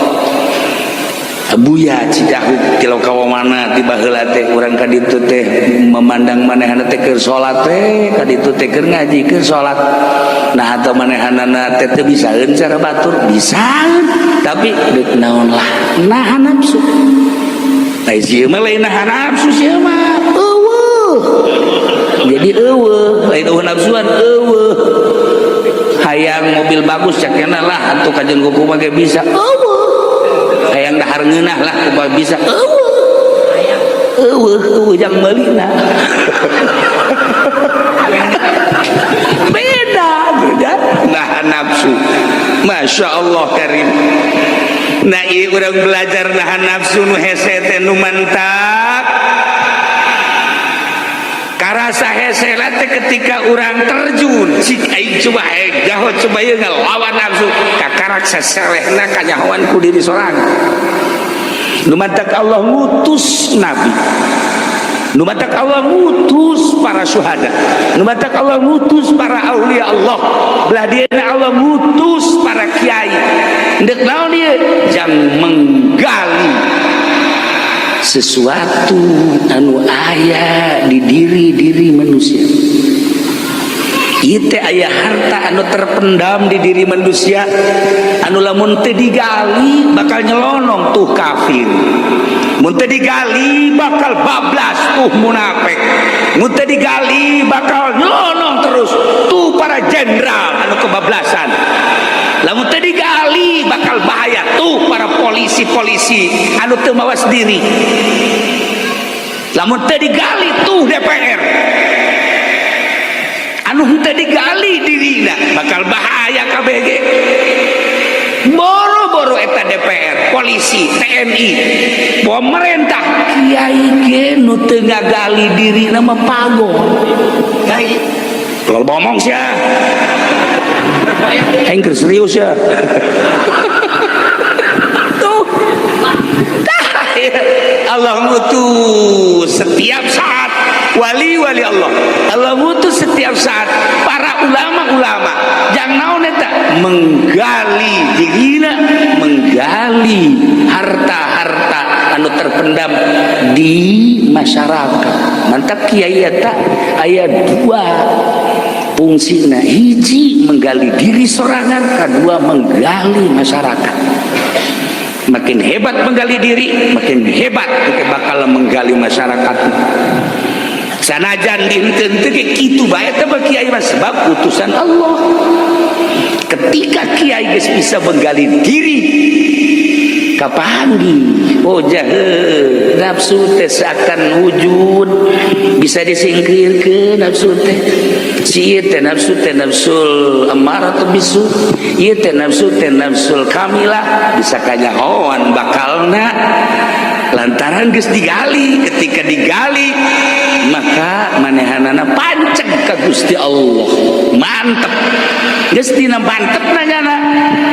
Abuya Cidahu tilau mana di baheula teh urang ka ditu teh memandang manehna teh keur salat teh, ka ditu teh keur ngaji, keur salat. Nah, atau manehanana teh teu bisaeun cara batur, bisaeun, tapi deuk naon lah, nahan nafsu. Lain sieun mah, lain nahan nafsu sieun mah, eueuh. Jadi eueuh, lain eueuh nafsuan, eueuh. Hayang mobil bagus cakena lah atuh kajeun kuku mah ge bisa, eueuh. Hayang dahar ngeunah lah kumaha bisa, eueuh. Eueuh, eueuh jang meulina. Beda beda nahan nafsu. Masya Allah karim. Nah, ieu urang belajar nahan nafsu nu hese teh, nu mantap karasa hese teh ketika urang terjun, cik aing coba, aing jaho coba ieu ngelawan nafsu, kakarak saselehna kanyahoan ku diri sorangan. Nu mantak Allah ngutus nabi, nu mantak Allah ngutus para syuhada, nu mantak Allah ngutus para aulia Allah, belah dieuna Allah ngutus para kiai. Ndek naon ieu? Jang menggali sesuatu anu aya di diri-diri manusia. Ieu teh aya harta anu terpendam di diri manusia, anu lamun teu digali bakal nyelonong tuh kafir, mun teu digali bakal bablas tuh munafik, mun teu digali bakal nyelonong terus tuh para jenderal anu kebablasan, lamun teu digali bakal bahaya tuh para polisi-polisi anu teu mawas diri, lamun teu digali tuh DPR anu henteu digali dirina bakal bahaya KBG. Boro-boro eta DPR, polisi, TNI, pemerintah, kiai ge nu teu ngagali dirina mah pagong. Kiai. Kalau ngomong sih ya, aing keur serius ya. Tuh. Tah, ya. Allah ngutus setiap saat wali-wali Allah. Allah ngutus setiap saat para ulama-ulama. Jangan naon eta menggali dirina, menggali harta-harta anu terpendam di masyarakat. Mantap kiai eta aya dua fungsina, hiji menggali diri sorangan, kedua menggali masyarakat. Makin hebat menggali diri, makin hebat kita bakal menggali masyarakat. Sanajan dihenteu ge kitu bae teh mah kiai mah, sebab utusan Allah. Ketika kiai geus bisa menggali diri, Kapanggih. Oh jahe, nafsu teh seakan wujud bisa disingkirkeun. Nafsu teh si ieu teh nafsu teh nafsul amarah bisu, ieu teh nafsu teh nafsul kamilah, bisa kanyahoan bakalna lantaran geus digali. Ketika digali, maka manehanana panceg ka Gusti Allah, mantep. Geus dina mantep nanyana,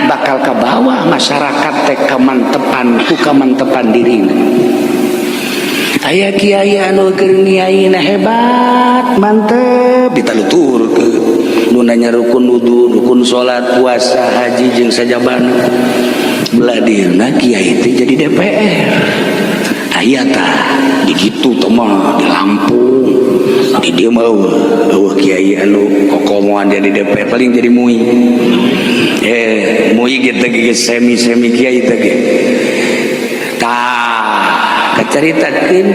bakal ka bawah masyarakat teh kamantepan ku kamantepan dirina. Aya kiai anu keur ngiaina hebat, mantep, ditaluturkeun nu nanya rukun wudu, rukun salat, puasa, haji, jeung sajabana. Beladirna kiai teh jadi DPR. Aya tah di ditu teh mah, di Lampung. Di dieu mah eueuh, eueuh kiai anu kokomoan jadi DPR, paling jadi MUI. MUI gitu ge semi semi kiai teh ge. Tah, kacaritakeun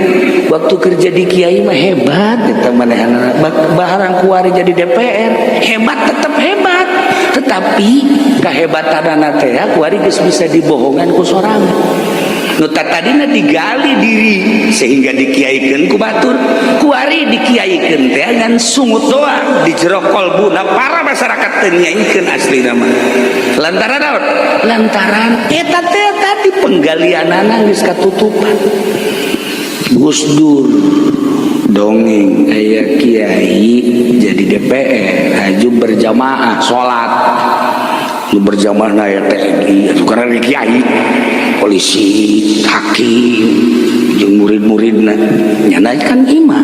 waktu kerja di kiai mah hebat eta manehanna, barang kuari jadi DPR hebat, tetap hebat, tetapi kehebatanana teh kuari geus bisa dibohongan ku sorangan. Nu tadina digali diri sehingga dikiaikeun ku batur, kuari dikiaikeun teh ngan sungut doang. Di jero kolbuna para masyarakat teu nyaikeun asli nama. Lantaran naon? Lantaran eta teh tadi penggalianana geus katutupan. Gus Dur dongeng, aya kiai jadi DPR haju berjamaah salat. Nu berjamaah na ya TNI atuh, karena kiai, polisi, hakim, jeung murid-muridna. Nyana kan imam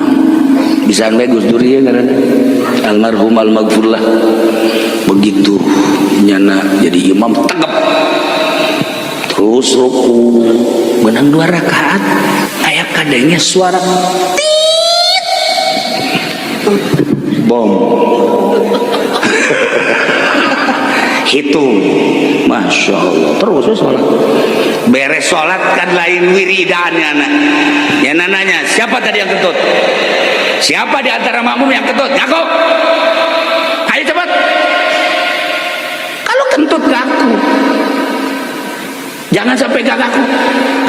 bisa bae. Gus Dur ieu ngaranna, almarhum almaghfurlah. Begitu nyana jadi imam tegap, terus ruku, menang dua rakaat, aya kadangnya suara tit, bom, hitung. Masya Allah. Terus ya sholat, beres sholat kan lain wiridannya anak ya, nanya, "Siapa tadi yang kentut? Siapa di antara makmum yang kentut? Ngaku, ayo cepat. Kalau kentut ngaku, jangan sampai gak ngaku.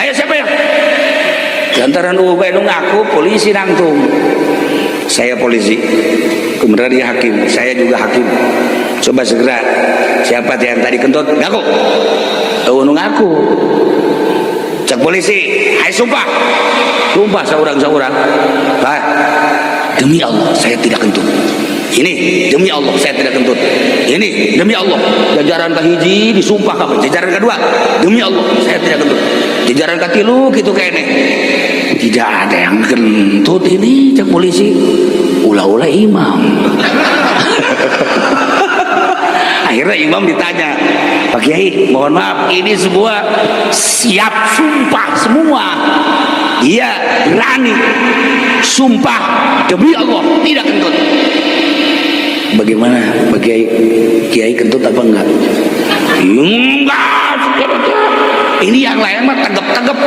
Ayo, siapa yang di antara nu ngaku?" Polisi nangtung, "Saya polisi." Kemudian dia hakim, "Saya juga hakim. Coba segera, siapa yang tadi kentut? Ngaku." Oh, nu ngaku. Cek polisi, "Hai, sumpah, sumpah seorang-seorang." "Pak, demi Allah saya tidak kentut. Ini demi Allah saya tidak kentut. Ini demi Allah." Jajaran kahiji disumpah kabeh, jajaran kedua, "Demi Allah saya tidak kentut." Jajaran katilu gitu kayaknya tidak ada yang kentut ini. Cek polisi, "Ulah-ulah imam." Akhirnya imam ditanya, "Pak Kiai, mohon maaf, ini semua siap sumpah semua." Iya, berani sumpah demi Allah tidak kentut. "Bagaimana, Pak Kiai? Kiai kentut apa enggak?" "Enggak." Ini yang lain mah tegap-tegap,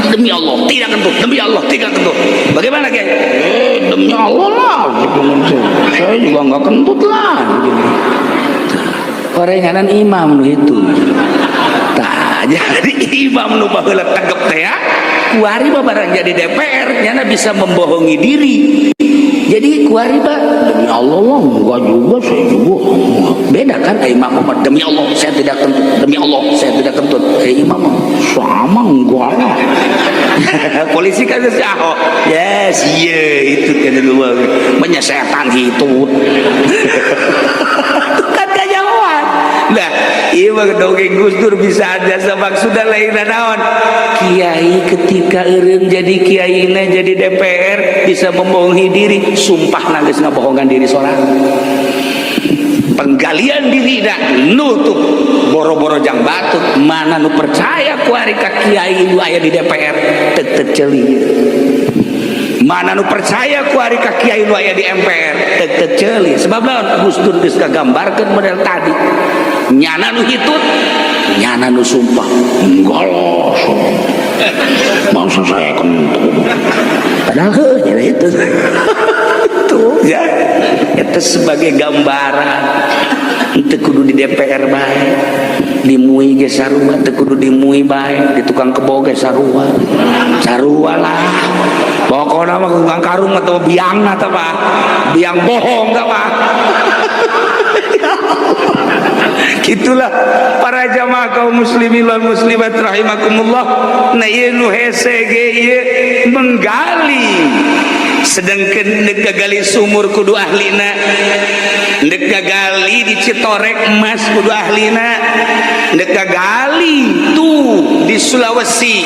"Demi Allah tidak kentut, demi Allah tidak kentut. Bagaimana, Kiai?" "Demi Allah lah, saya juga enggak kentut lah." Orenganan imam nu itu. Tah, jadi imam nu baheula tegep teh ya, kuari mah barang jadi DPR nyana bisa membohongi diri. Jadi kuari mah, "Demi Allah lah enggak juga, saya juga." Beda kan imam mah, "Demi Allah saya tidak kentut, demi Allah saya tidak kentut." Imam mah sama, "Enggak lah." Polisi kan si Ahok, yes, iya itu kan dulu banyak setan gitu kan kajauhan. Nah, iya mah dongeng Gus Dur bisa aja maksudnya lain naon. Kiai ketika eureun jadi kiai, jadi DPR, bisa membohongi diri, sumpah nangis ngabohongan diri seorang. Penggalian diri dah nutup boro-boro jang batut. Mana nu percaya ku ari ka kiai nu aya di DPR tek tek ceuli? Mana nu percaya ku ari ka kiai nu aya di MPR tek tek ceuli? Sebab naon? Gus Dur geus kagambarkeun model tadi, nyana nu hitut, nyana nu sumpah, "Enggak lah, masa saya kentut?" Padahal heuh nyana itu itu ya. Itu sebagai gambaran, itu kudu di DPR bae. Di MUI ge sarua, teu kudu di MUI bae, di tukang kebo ge sarua. Sarua lah. Pokokna mah tukang karung atau biang atau apa? Biang bohong apa? Gitulah para jamaah kaum muslimin wal muslimat rahimakumullah. Nah, ieu nu hese ge ieu menggali, sedangkan dek gali sumur kudu ahlina, dek gali di Citorek emas kudu ahlina, dek gali tuh di Sulawesi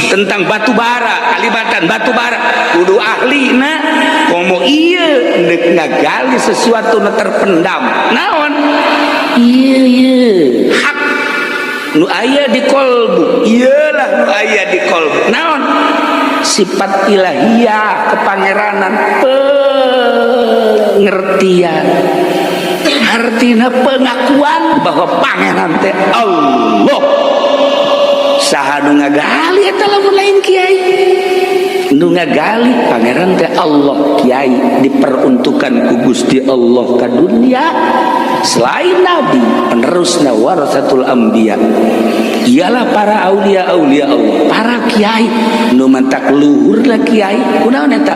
tentang batu bara, Kalibatan batu bara kudu ahlina. Komo ieu dek ngagali sesuatu nu terpendam, naon ieu? Ieu hak nu aya di kolbu, iyalah nu aya di kolbu, naon? Sifat ilahiyah, kepangeranan, pengertian, artinya pengakuan bahwa pangeran teh Allah. Saha nu ngagali eta lamun lain kiai? Nu ngagali pangeran teh Allah, kiai diperuntukkan ku Gusti Allah ka dunia selain nabi, penerusna warasatul anbiya ialah para aulia, aulia Allah, para kiai. Nu mantak luhur lah kiai. Kunaon eta?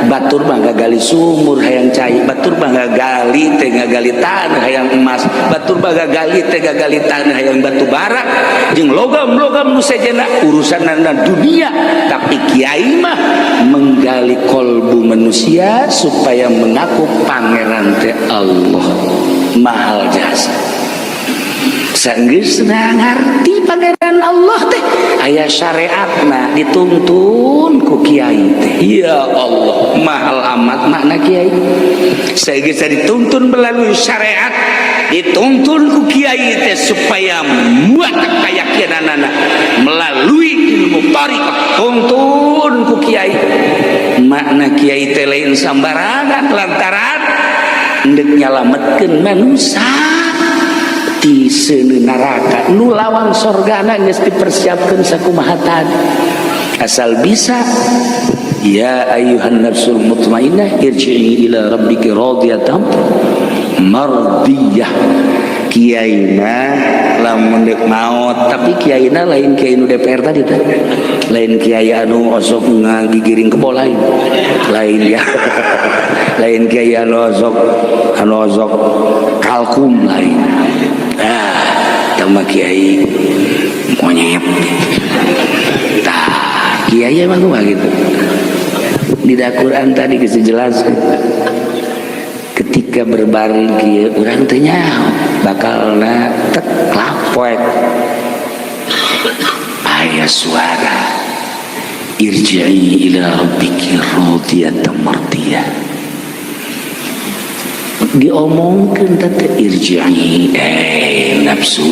Batur mah ngagali sumur hayang cai, batur mah ngagali teh ngagali tanah hayang emas, batur mah ngagali teh ngagali tanah hayang batu bara jeung logam-logam nu sejenna, urusan dunia. Tapi kiai mah menggali kolbu manusia supaya mengaku pangeran teh Allah. Mahal jasa. Sanggeusna ngarti pangeran Allah teh aya syariatna, dituntun ku kiai teh. Ya Allah, mahal amat makna kiai. Sageus dituntun melalui syariat, dituntun ku kiai teh supaya muat keyakinanana melalui ilmu tarikat, tuntun ku kiai. Makna kiai teh lain sambarangan, lantaran ndek nyalametkeun manusia ti seuneu neraka nu lawang sorgana geus dipersiapkeun sakumaha tadi. Asal bisa, ya ayyuhan nafsul mutmainnah irji'i ila rabbiki radiyatan mardiyah. Kiai mah lamun deuk maot, tapi kiaina lain kiai nu DPR tadi teh, lain kiai anu osok ngagigiring kebo, lain, lain ya, lain kiai anu osok kalkum, lain. Ah, tambah kiai monyet. Tah, kiai emang kumaha gitu. Di Quran tadi geus dijelaskeun, ketika berbaring kieu urang teh nyaho bakalna tek lapoek aya suara, irji'i ila rabbiki radiyatan mardiyah. Diomongkeun teh, irji'i, eh nafsu,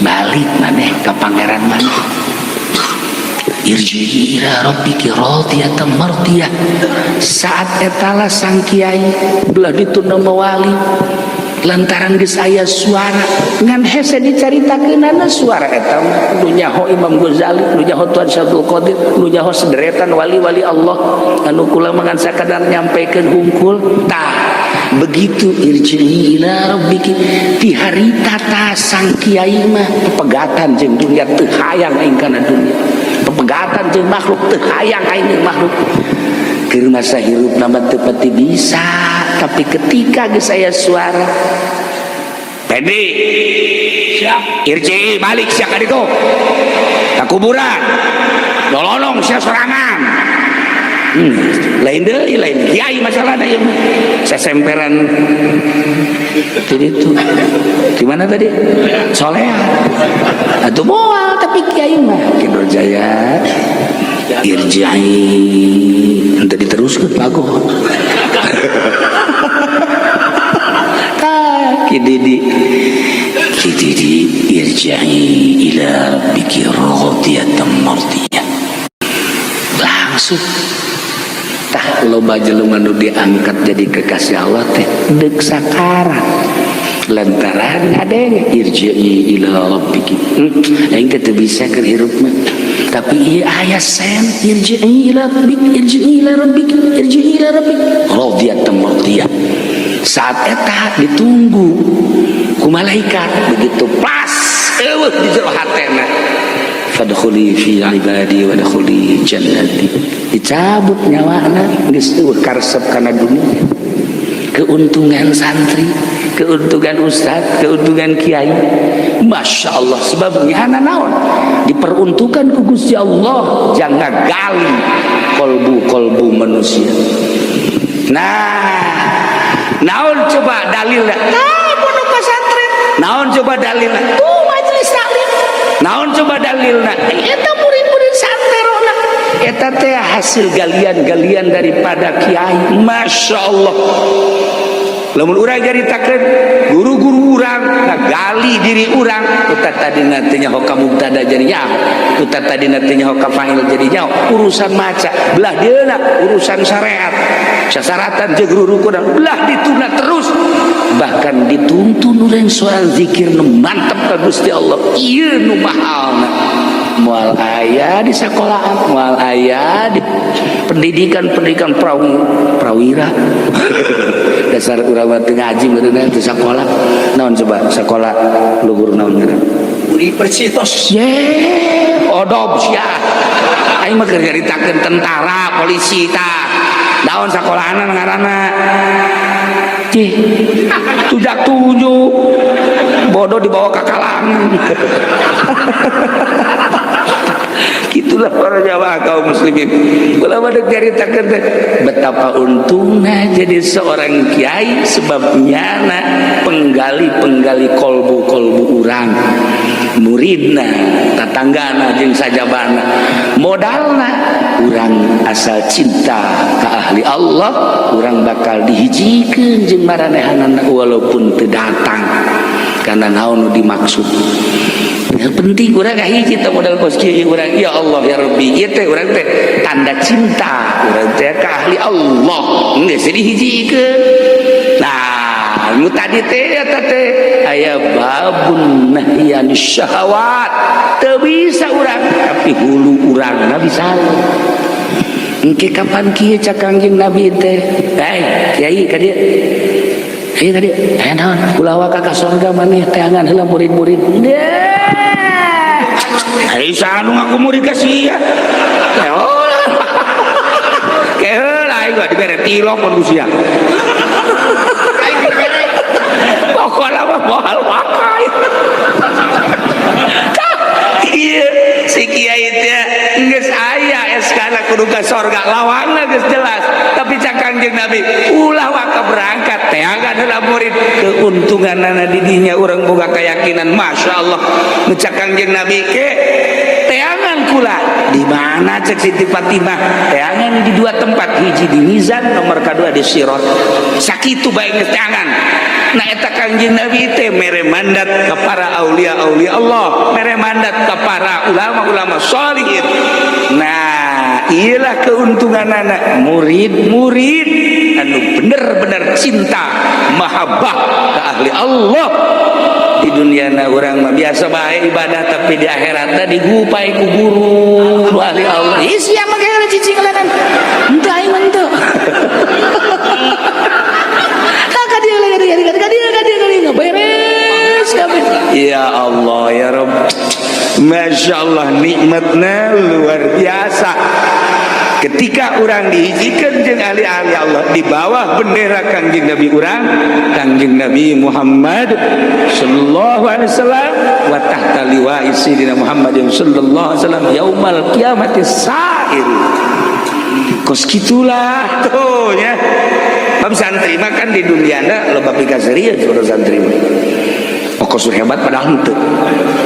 balik maneh ka pangeran maneh. Irji'i ila rabbiki radiyatan mardiyah. Saat etala sang kiai belah ditunda wali, lantaran geus aya suara. Ngan hese dicaritakeunana suara eta mah. Nu nyaho Imam Ghazali, nu nyaho Tuan Syekh Abdul Qadir, nu nyaho sederetan wali-wali Allah anu kula mah ngan sakadar nyampaikeun hungkul. Tah, begitu irji'i ila rabbiki, ti harita ta sang kiai mah pepegatan jeung dunia, teu hayang aing kana dunia, pepegatan jeung makhluk, teu hayang aing jeung makhluk. Keur masa hirup nama teu pati bisa, tapi ketika geus aya suara, "Pendi, Siap. Irji, balik sia ka ditu ka kuburan, nolonong sia sorangan." Lain deui, lain kiai masalahna ieu mah. Sesemperan tadi itu di mana tadi? Soleh atau moal, tapi kiai mah Ki Jaya, irji'i, ente diteruskeun pagoh. Tah, Ki Didi, Ki Didi, irji'i ila rabbiki radiyatan mardiyah. Langsung. Tah, loba jelema nu diangkat jadi kekasih Allah teh deuk sakarat lantaran ngadenge irji'i ila rabbiki. Aing teh teu bisa keur hirup mah, tapi ieu aya sen, irji'i ila rabbik, irji'i ila rabbik, irji'i ila rabbik radiyatan mardiyah. Saat eta ditunggu ku malaikat, begitu pas eueuh. Euweuh di jero hatena. Fadkhuli fi ibadi wadkhuli jannati. Dicabut nyawana geus euweuh karesep kana dunia. Keuntungan santri, keuntungan ustad, keuntungan kiai. Masya Allah, sebab nyana naon diperuntukkan ku Gusti Allah jangan gali kolbu-kolbu manusia. Nah, naon coba dalilnya? Nah, pondok pesantren. Naon coba dalilnya? Tuh majelis taklim. Naon coba dalilnya? Eta murid-murid santerona. Eta teh hasil galian-galian daripada kiai. Masya Allah. Lamun urang nyaritakeun guru-guru urang ngagali diri urang, uta tadi nantinya hoka mubtada jadi nyaho, uta tadi nantinya hoka fa'il jadi nyaho, urusan maca belah dieuna, urusan syariat sasaratan jeung rurukunan belah dituna terus, bahkan dituntun urang soal zikir nu mantep ka Gusti Allah. Ieu nu mahalna moal aya di sekolahan, moal aya di pendidikan-pendidikan prawira. Dasar urang mah teu ngaji meureunna teu sakola. Naon coba sekolah luhur naon ngaran? Universitas. Ye, odob sia. Aing mah keur nyaritakeun tentara, polisi tah. Naon sakolahana ngaranna? Cih, tujak tujuh. Bodoh dibawa ke kalangan. Itulah para jamaah kaum muslimin. Ulama dek nyaritakeun teh betapa untungnya jadi seorang kiai, sebab nyana penggali-penggali kolbu-kolbu urang, muridna, tatanggana jeung sajabana. Modalna urang asal cinta ka ahli Allah, urang bakal dihijikeun jeung maranehanana walaupun teu datang. Karena naon nu dimaksud? Yang penting urang kahiji teh modal kos kieu urang, ya Allah ya Rabbi, ieu teh urang teh tanda cinta urang teh ka ahli Allah geus dihijikeun. Nah, nu tadi teh eta teh aya babun nahyan syahwat, teu bisa urang tapi hulu urangna bisa. Engke kapan kieu cak Kangjeng Nabi teh, "Hei kiai, ka dieu." Ayo tadi, aya naon? Ulah waka ka sorga maneh teangan heula murid-murid. Ai saha nu ngaku murid ka sia? Keheula aing mah dibere tilok mun ku sia. Pokona mah moal waka. Ieu si kiai teh geus aya SK-na kudu ka sorga, lawangna geus jelas. Tapi cak Kangjeng Nabi, ulah waka berangkat teangan heula murid. Keuntunganana di dinya urang boga keyakinan, Masya Allah. Nu cak Kangjeng Nabi ke teangan kula di mana? Cek Siti Fatimah, teangan di dua tempat, hiji di mizan, nomor kedua di sirat. Sakitu bae geus teangan. Nah, eta Kangjeng Nabi teh mere mandat ke para aulia-aulia Allah, mere mandat ke para ulama-ulama sholihin. Nah, iyalah keuntungan anak murid-murid anu bener-bener cinta mahabbah ke ahli Allah. Di dunia na urang mah biasa bae ibadah, tapi di akhiratna digupai ku guru nu ahli Allah. Ih, sia mah geus cicing lanan. Henteu, aing mah henteu. Tah, ka dieu lagi, ka dieu, ka dieu, ka dieu, ka dieu, beres kabeh. Ya Allah ya Rabb. Masya Allah, nikmatnya luar biasa. Ketika orang dihijikan jeung ahli-ahli Allah di bawah bendera Kangjeng Nabi urang, Kangjeng Nabi Muhammad sallallahu alaihi wasallam, wa tahta liwa'i sayyidina Muhammad sallallahu alaihi wasallam yaumal qiyamati sair. Kos gitulah tuh ya. Bab santri mah kan di duniana loba pikaserian seorang santri mah. Okos hebat padahal henteu.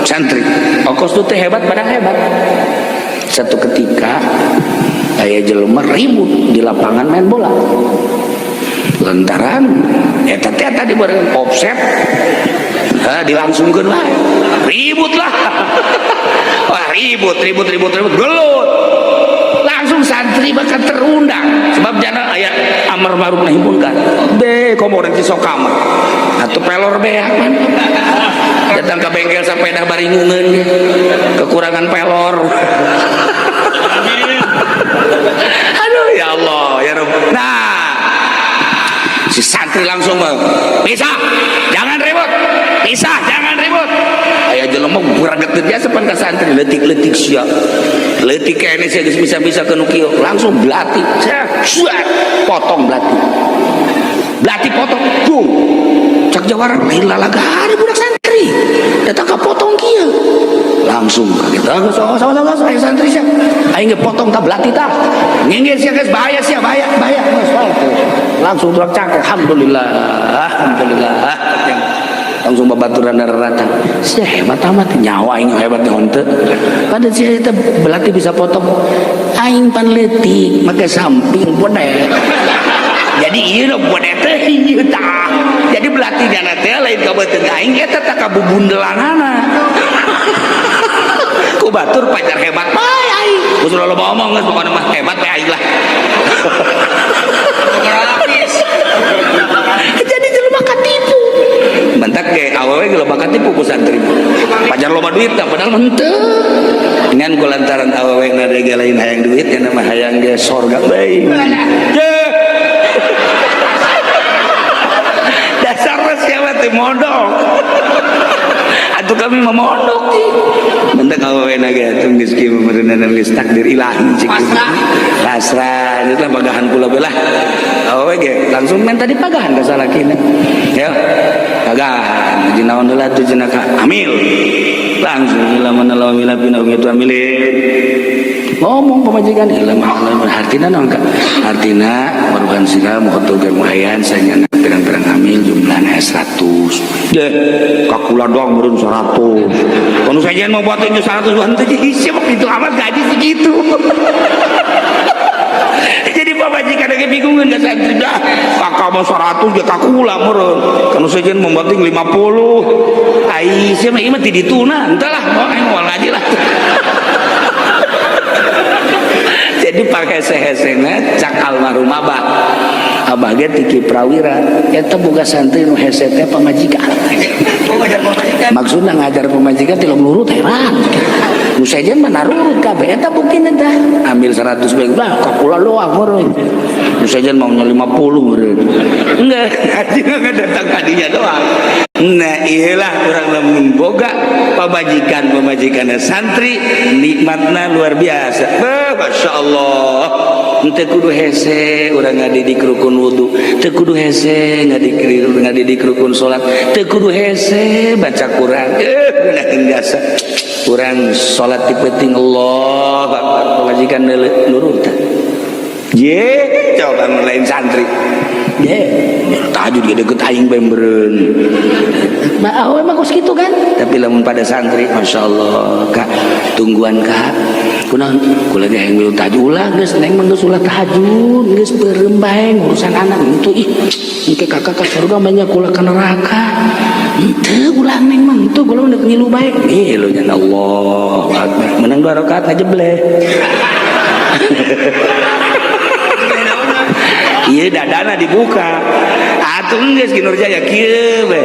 Santri okos tuh hebat padahal hebat. Satu ketika aya jelema ribut di lapangan main bola lantaran eta teh tadi bareng offset, dilangsungkeun wae, ribut lah. Wah, ribut ribut ribut ribut, gelut. Langsung santri bakal terundang sebab jana aya amar ma'ruf nahi munkar be komo urang Cisokama atau pelor beak man datang ke bengkel sepeda baringungeun kekurangan pelor. Aduh, ya Allah ya Rabb. Nah, Si santri langsung pisah, jangan ribut, pisah, jangan ribut. Aya jelema buraget biasa pan ka santri leutik-leutik sia. Leutik kene sia geus bisa-bisa ke nu kieu, langsung belati. Suat, potong belati. Belati potong, bung. Cak jawara lain lalagana budak santri. Datang ka potong kieu. Langsung kaget. Ah, geus oh, sama sama aya santri sia. Aing ge potong ta belati tah. Nginggir sia geus bahaya sia, bahaya, bahaya. Geus langsung tulang cangkeng, alhamdulillah, alhamdulillah. Langsung babaturan datang. Sia hebat amat, nyawa aing hebat henteu. Pada sia eta belati bisa potong. Aing pan leutik, make samping bodet. Jadi ieu nu bodet teh ieu tah. Jadi belati nyana teh lain ka beuteung aing eta tah ka bubundelanana. Ku batur pacar hebat bae aing. Geus loba omong geus pokona mah hebat bae aing lah. Jadi jelema katipu. Mentak ge awewe ge loba katipu ku santri. Pajar loba duit tah padahal mah henteu. Ngan ku lantaran awewe na ge lain hayang duit nya mah hayang ge sorga bae. Dasar siapa teh mondok. Atuh kami mah mondok sih. Mentak awewe na ge atuh geus kieu meureunana geus takdir ilahi cik. Pasrah. Pasrah geus lah pagahan kula bae lah. Awewe ge langsung minta dipagahan ka salakina. Ya. Pagahan jeung naon heula tuh cenah ka hamil. Langsung lamun lawan mila pina itu hamilin. Ngomong pamajikan ieu mah hartina naon ka? Hartina waruhan sira mohotogeun muhayan sanyana pirang-pirang hamil jumlahna 100. Deh, kakula doang meureun 100. Kono sajian mau buat 100 henteu jadi siapa itu amat gaji segitu. Jadi pamajikan lagi bingungan ka santri dah. Kakak mau 100 ge kakula meureun. Kono sajian mau buat 50. Ai sia mah ieu mah ti dituna, entah lah mau aing moal ngaji lah. Jadi pakai hese-hesena cak almarhum abah. Abah ge tiki prawira eta boga santri nu hese teh pamajikan. Maksudna ngajar pamajikan tilok nurut heran. Nu sejen mah narurut kabeh eta buktina tah. Ambil 100 bae lah kakula doang meureun. Nu sejen maunya 50 meureun. Enggak, haji enggak datang kadinya doang. Nah, iyalah urang lamun boga pamajikan pamajikan santri nikmatna luar biasa. Bah, Masya Allah. Henteu kudu hese urang ngadidik rukun wudu, teu kudu hese ngadidik rukun salat, teu kudu hese baca Quran. Ngeunaheun jasa. Urang salat di peuting Allah Akbar pamajikan nurut tah. Ye, coba lain santri. Ye, tahajud ge deket aing bae meureun. Bah, awewe mah kos kitu kan? Tapi lamun pada santri, Masya Allah, Kak, tungguan Kak. Kunaon? Kula ge hayang milu tahajud ulah geus neng mah geus ulah tahajud, geus beureum bae ngurusan anak henteu ih. Engke kakak ka surga mah nya kula ka neraka. Henteu ulah neng mah henteu kula mah deuk ngilu bae. Ngilu nya Allahu Akbar. Menang 2 rakaat ngajebleh. Ieu dadana dibuka. Atuh geus Ki Nurjaya kieu we.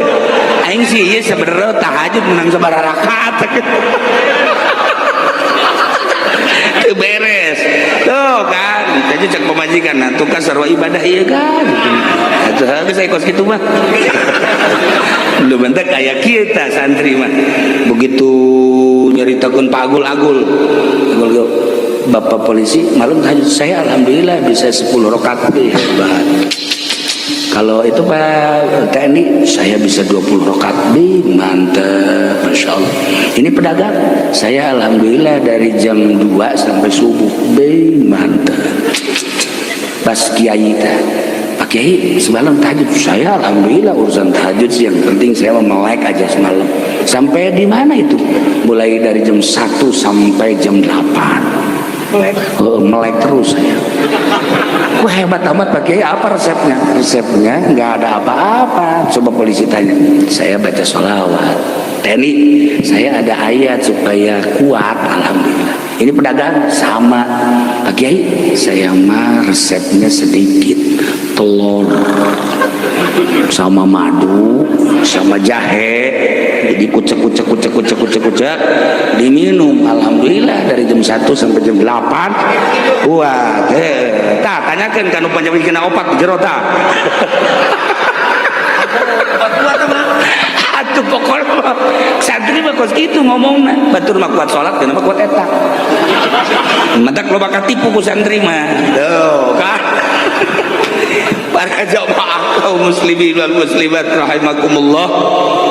Aing sih ieu sebenarnya tahajud menang sabaraha rakaat. Teu beres. Tuh kan, jadi cek pamajikan nah tuh kan sarua ibadah ieu kan. Atuh geus aya kos kitu mah. Lu bentak aya kieu tah santri mah. Begitu nyaritakeun Pak Agul-agul. Agul Bapak polisi malam tahajud saya alhamdulillah bisa 10 rakaat hebat. Kalau itu Pak TNI saya bisa 20 rakaat mantep Masya Allah. Ini pedagang saya alhamdulillah dari jam 2 sampai subuh mantep. Pas kiai teh Pak Kiai semalam tahajud saya alhamdulillah urusan tahajud sih yang penting saya mau melek aja semalam. Sampai di mana itu? Mulai dari jam 1 sampai jam 8. Melek. Oh, melek terus saya. Wah hebat amat Pak Kiai, apa resepnya? Resepnya nggak ada apa-apa. Coba polisi tanya. Saya baca sholawat. TNI, saya ada ayat supaya kuat, alhamdulillah. Ini pedagang sama. Pak Kiai, saya mah resepnya sedikit. Telur sama madu sama jahe. Jadi kucek kucek kucek kucek kucek kucek diminum, alhamdulillah dari jam 1 sampai jam 8 kuat. Tah, tanyakeun ka nu panjang opat di jero tah. Kuat mah. Atuh pokoknya mah santri mah kos kitu ngomongna. Batur mah kuat salat, kenapa kuat eta? Matak loba katipu ku santri mah. Tuh, kan. Para jamaah kaum muslimin wal muslimat rahimakumullah,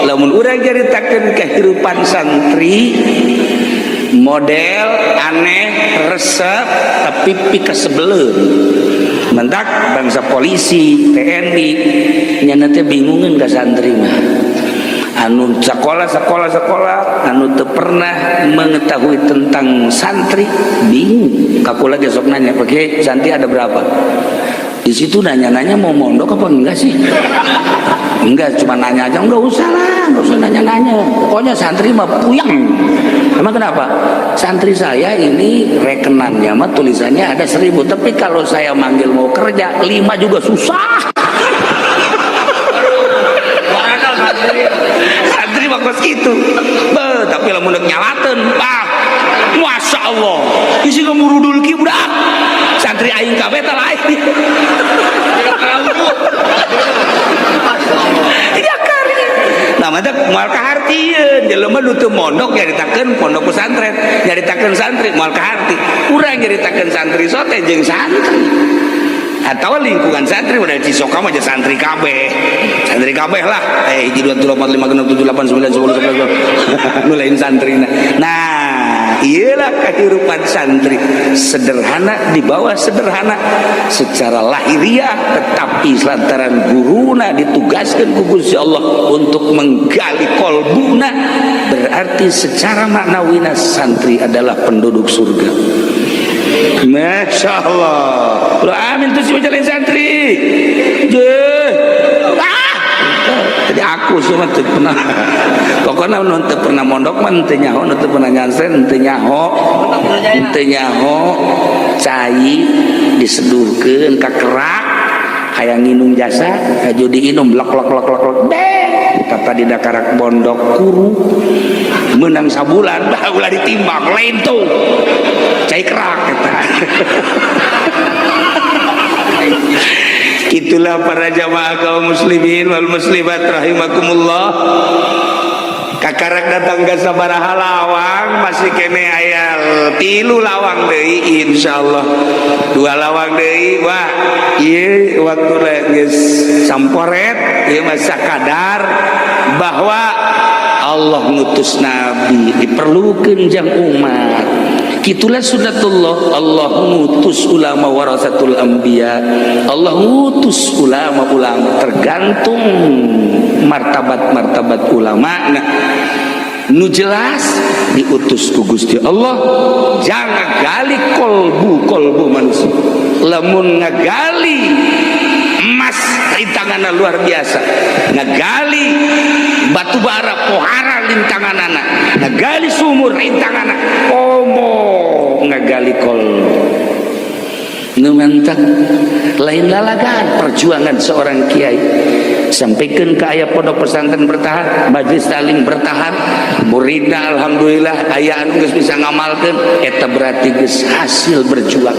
lamun urang caritakeun kehidupan santri model aneh, resep, tapi pikasebeleun. Mentak bangsa polisi, TNI nyana teh bingungeun ka santri mah. Anu sekolah, sekolah, sekolah, anu teu pernah mengetahui tentang santri bingung. Kakula ge sok nanya, "Oke, santri ada berapa?" Di situ nanya-nanya mau mondok apa enggak sih? Enggak, cuma nanya aja. Enggak usah lah, enggak usah nanya-nanya, pokoknya santri mah puyeng. Emang kenapa? Santri saya ini rekenannya mah tulisannya ada 1.000, tapi kalau saya manggil mau kerja lima juga susah. Warakal santri. Santri mah kos kitu. Be, tapi lamun deuk nyalateun, bah, Masya Allah, isi ngemurudul ki budak santri aing kabeh tah lain. Tidak terlalu. Masya Allah. Iya kari. Nah, mata moal kahartieun jelema nu teu mondok nyaritakeun pondok pesantren, nyaritakeun santri moal kaharti. Urang nyaritakeun santri sote jeung santri. Atau lingkungan santri udah Cisoka mah aja santri kabeh. Santri kabeh lah. Eh, 1 2 3 4 5 6 7 8 9 10 11. Nu lain santrina. Nah, iyalah kehidupan santri sederhana, di bawah sederhana secara lahiriah, tetapi lantaran guruna ditugaskan ku Gusti Allah untuk menggali kolbuna, berarti secara maknawina santri adalah penduduk surga. Masya Allah. Lo amin tuh si lain santri. Je. Ah. Jadi aku semua teu pernah. Pokoknya nu teu pernah mondok mah teu nyaho, nu teu pernah nyantren teu nyaho. Teu nyaho cai diseduhkeun ka kerak hayang nginum jasa haju diinum, lok lok lok lok lok deh. Tata di dakarak pondok kuru menang sabulan, bah, ulah ditimbang lain tuh cai kerak eta. Itulah para jamaah kaum muslimin wal muslimat rahimakumullah. Kakarak datang ke sabaraha lawang, masih kene aya tilu lawang deui, insyaallah dua lawang deui. Wah, ieu waktu geus samporet ieu mah, sakadar bahwa Allah ngutus nabi diperlukan jang umat. Itulah sunatullah. Allah ngutus ulama warasatul anbiya, Allah ngutus ulama-ulama tergantung martabat-martabat ulama. Nah, nu jelas diutus ku Gusti Allah jangan gali kolbu kolbu manusia. Lamun ngagali emas rintanganna luar biasa, ngagali batu bara pohara rintanganana, ngagali sumur rintanganana, komo ngagali kolbu. Nu mantak lain lalagan perjuangan seorang kiai. Sampaikan ke ayah pondok pesantren bertahan, majelis taklim bertahan, muridna alhamdulillah aya anu geus bisa ngamalkeun, eta berarti geus hasil berjuang.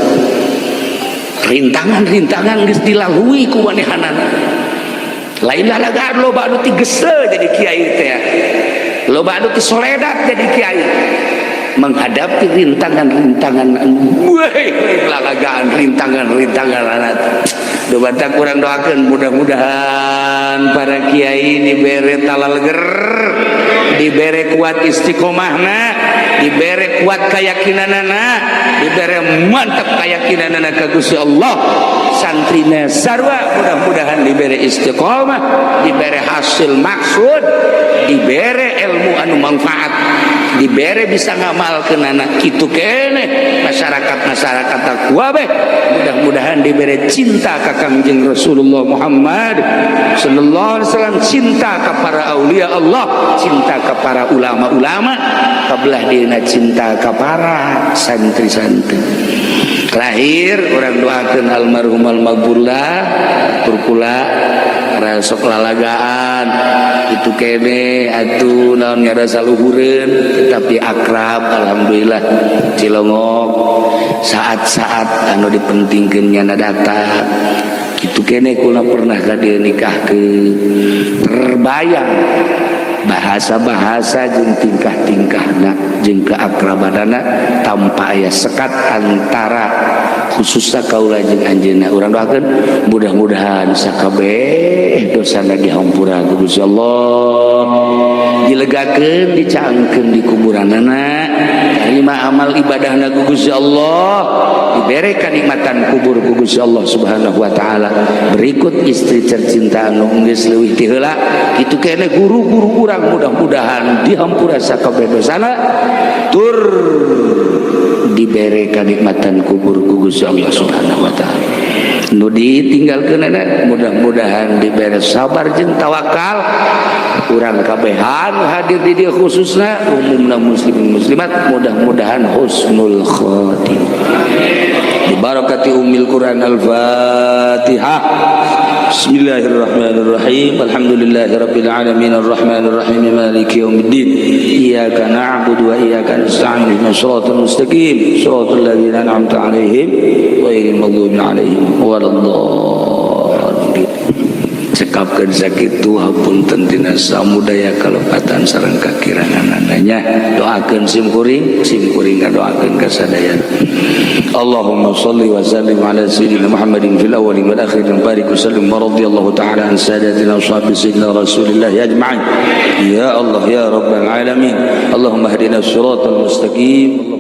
Rintangan-rintangan geus dilalui ku manehanana. Lain lalagan, loba anu tigese jadi kiai teh, loba anu tisoledat jadi kiai menghadapi rintangan-rintangan. Weh, lalagaan rintangan-rintangan anak. Coba kurang doakan mudah-mudahan para kiai dibere talaleger, dibere kuat istiqomahna, dibere kuat keyakinanana, dibere mantap keyakinanana ka Gusti Allah. Santrina sarwa mudah-mudahan dibere istiqomah, dibere hasil maksud, dibere ilmu anu manfaat, dibere bisa ngamalkeun anak kitu keneh. Masyarakat masyarakat takwa beh mudah-mudahan dibere cinta ka Kangjeng Rasulullah Muhammad sallallahu alaihi wasallam, cinta ka para aulia Allah, cinta ka para ulama-ulama, kabelah dina cinta ka para santri-santri. Terakhir urang doakeun almarhum almaghfurlah turkula sok lalagaan itu kene atuh naon ngarasa luhureun tetapi akrab, alhamdulillah. Cilongok. Saat-saat anu dipentingkeun nyana datang kitu kene. Kula pernah ka dieu nikahkeun, terbayang bahasa-bahasa jeung tingkah-tingkahna jeung keakrabanana tanpa aya sekat antara khususnya kaula jeung anjeunna. Urang doakeun mudah-mudahan sakabeh dosana dihampura ku Gusti Allah, dilegakeun, dicaangkeun di kuburanana, tarima amal ibadahna ku Gusti Allah, dibere kanikmatan kubur ku Gusti Allah Subhanahu wa taala. Berikut istri tercinta anu geus leuwih ti heula kitu kene, guru-guru urang, mudah-mudahan dihampura sakabeh dosana tur dibere kanikmatan kubur ku Gusti Allah Subhanahu wa taala. Nu ditinggalkeun mudah-mudahan dibere sabar jeung tawakal. Urang kabehan hadir di dieu, khususna umumna muslimin muslimat, mudah-mudahan husnul khatimah barakati ummil Quran. Al-Fatihah. Bismillahirrahmanirrahim. Alhamdulillahirabbil alamin arrahmanir rahim maliki yaumiddin. Iyyaka na'budu wa iyyaka nasta'in. Ihdinas siratal mustaqim. Siratal ladzina an'amta 'alaihim ghairil maghdubi 'alaihim waladdallin. Cekapkeun sakitu, hapunten tina samudaya kalepatan sareng kakiranganana. Doakeun sim kuring, sim kuring ngadoakeun ka sadayana. Allahumma salli wa sallim ala sayyidina Muhammadin fil awwalin wal akhirin, barik wa sallim, wa radhiyallahu ta'ala an sadatina ashabi sayyidina Rasulillah ajma'in. Ya Allah, ya rabbal alamin. Allahumma hdina siratal mustaqim.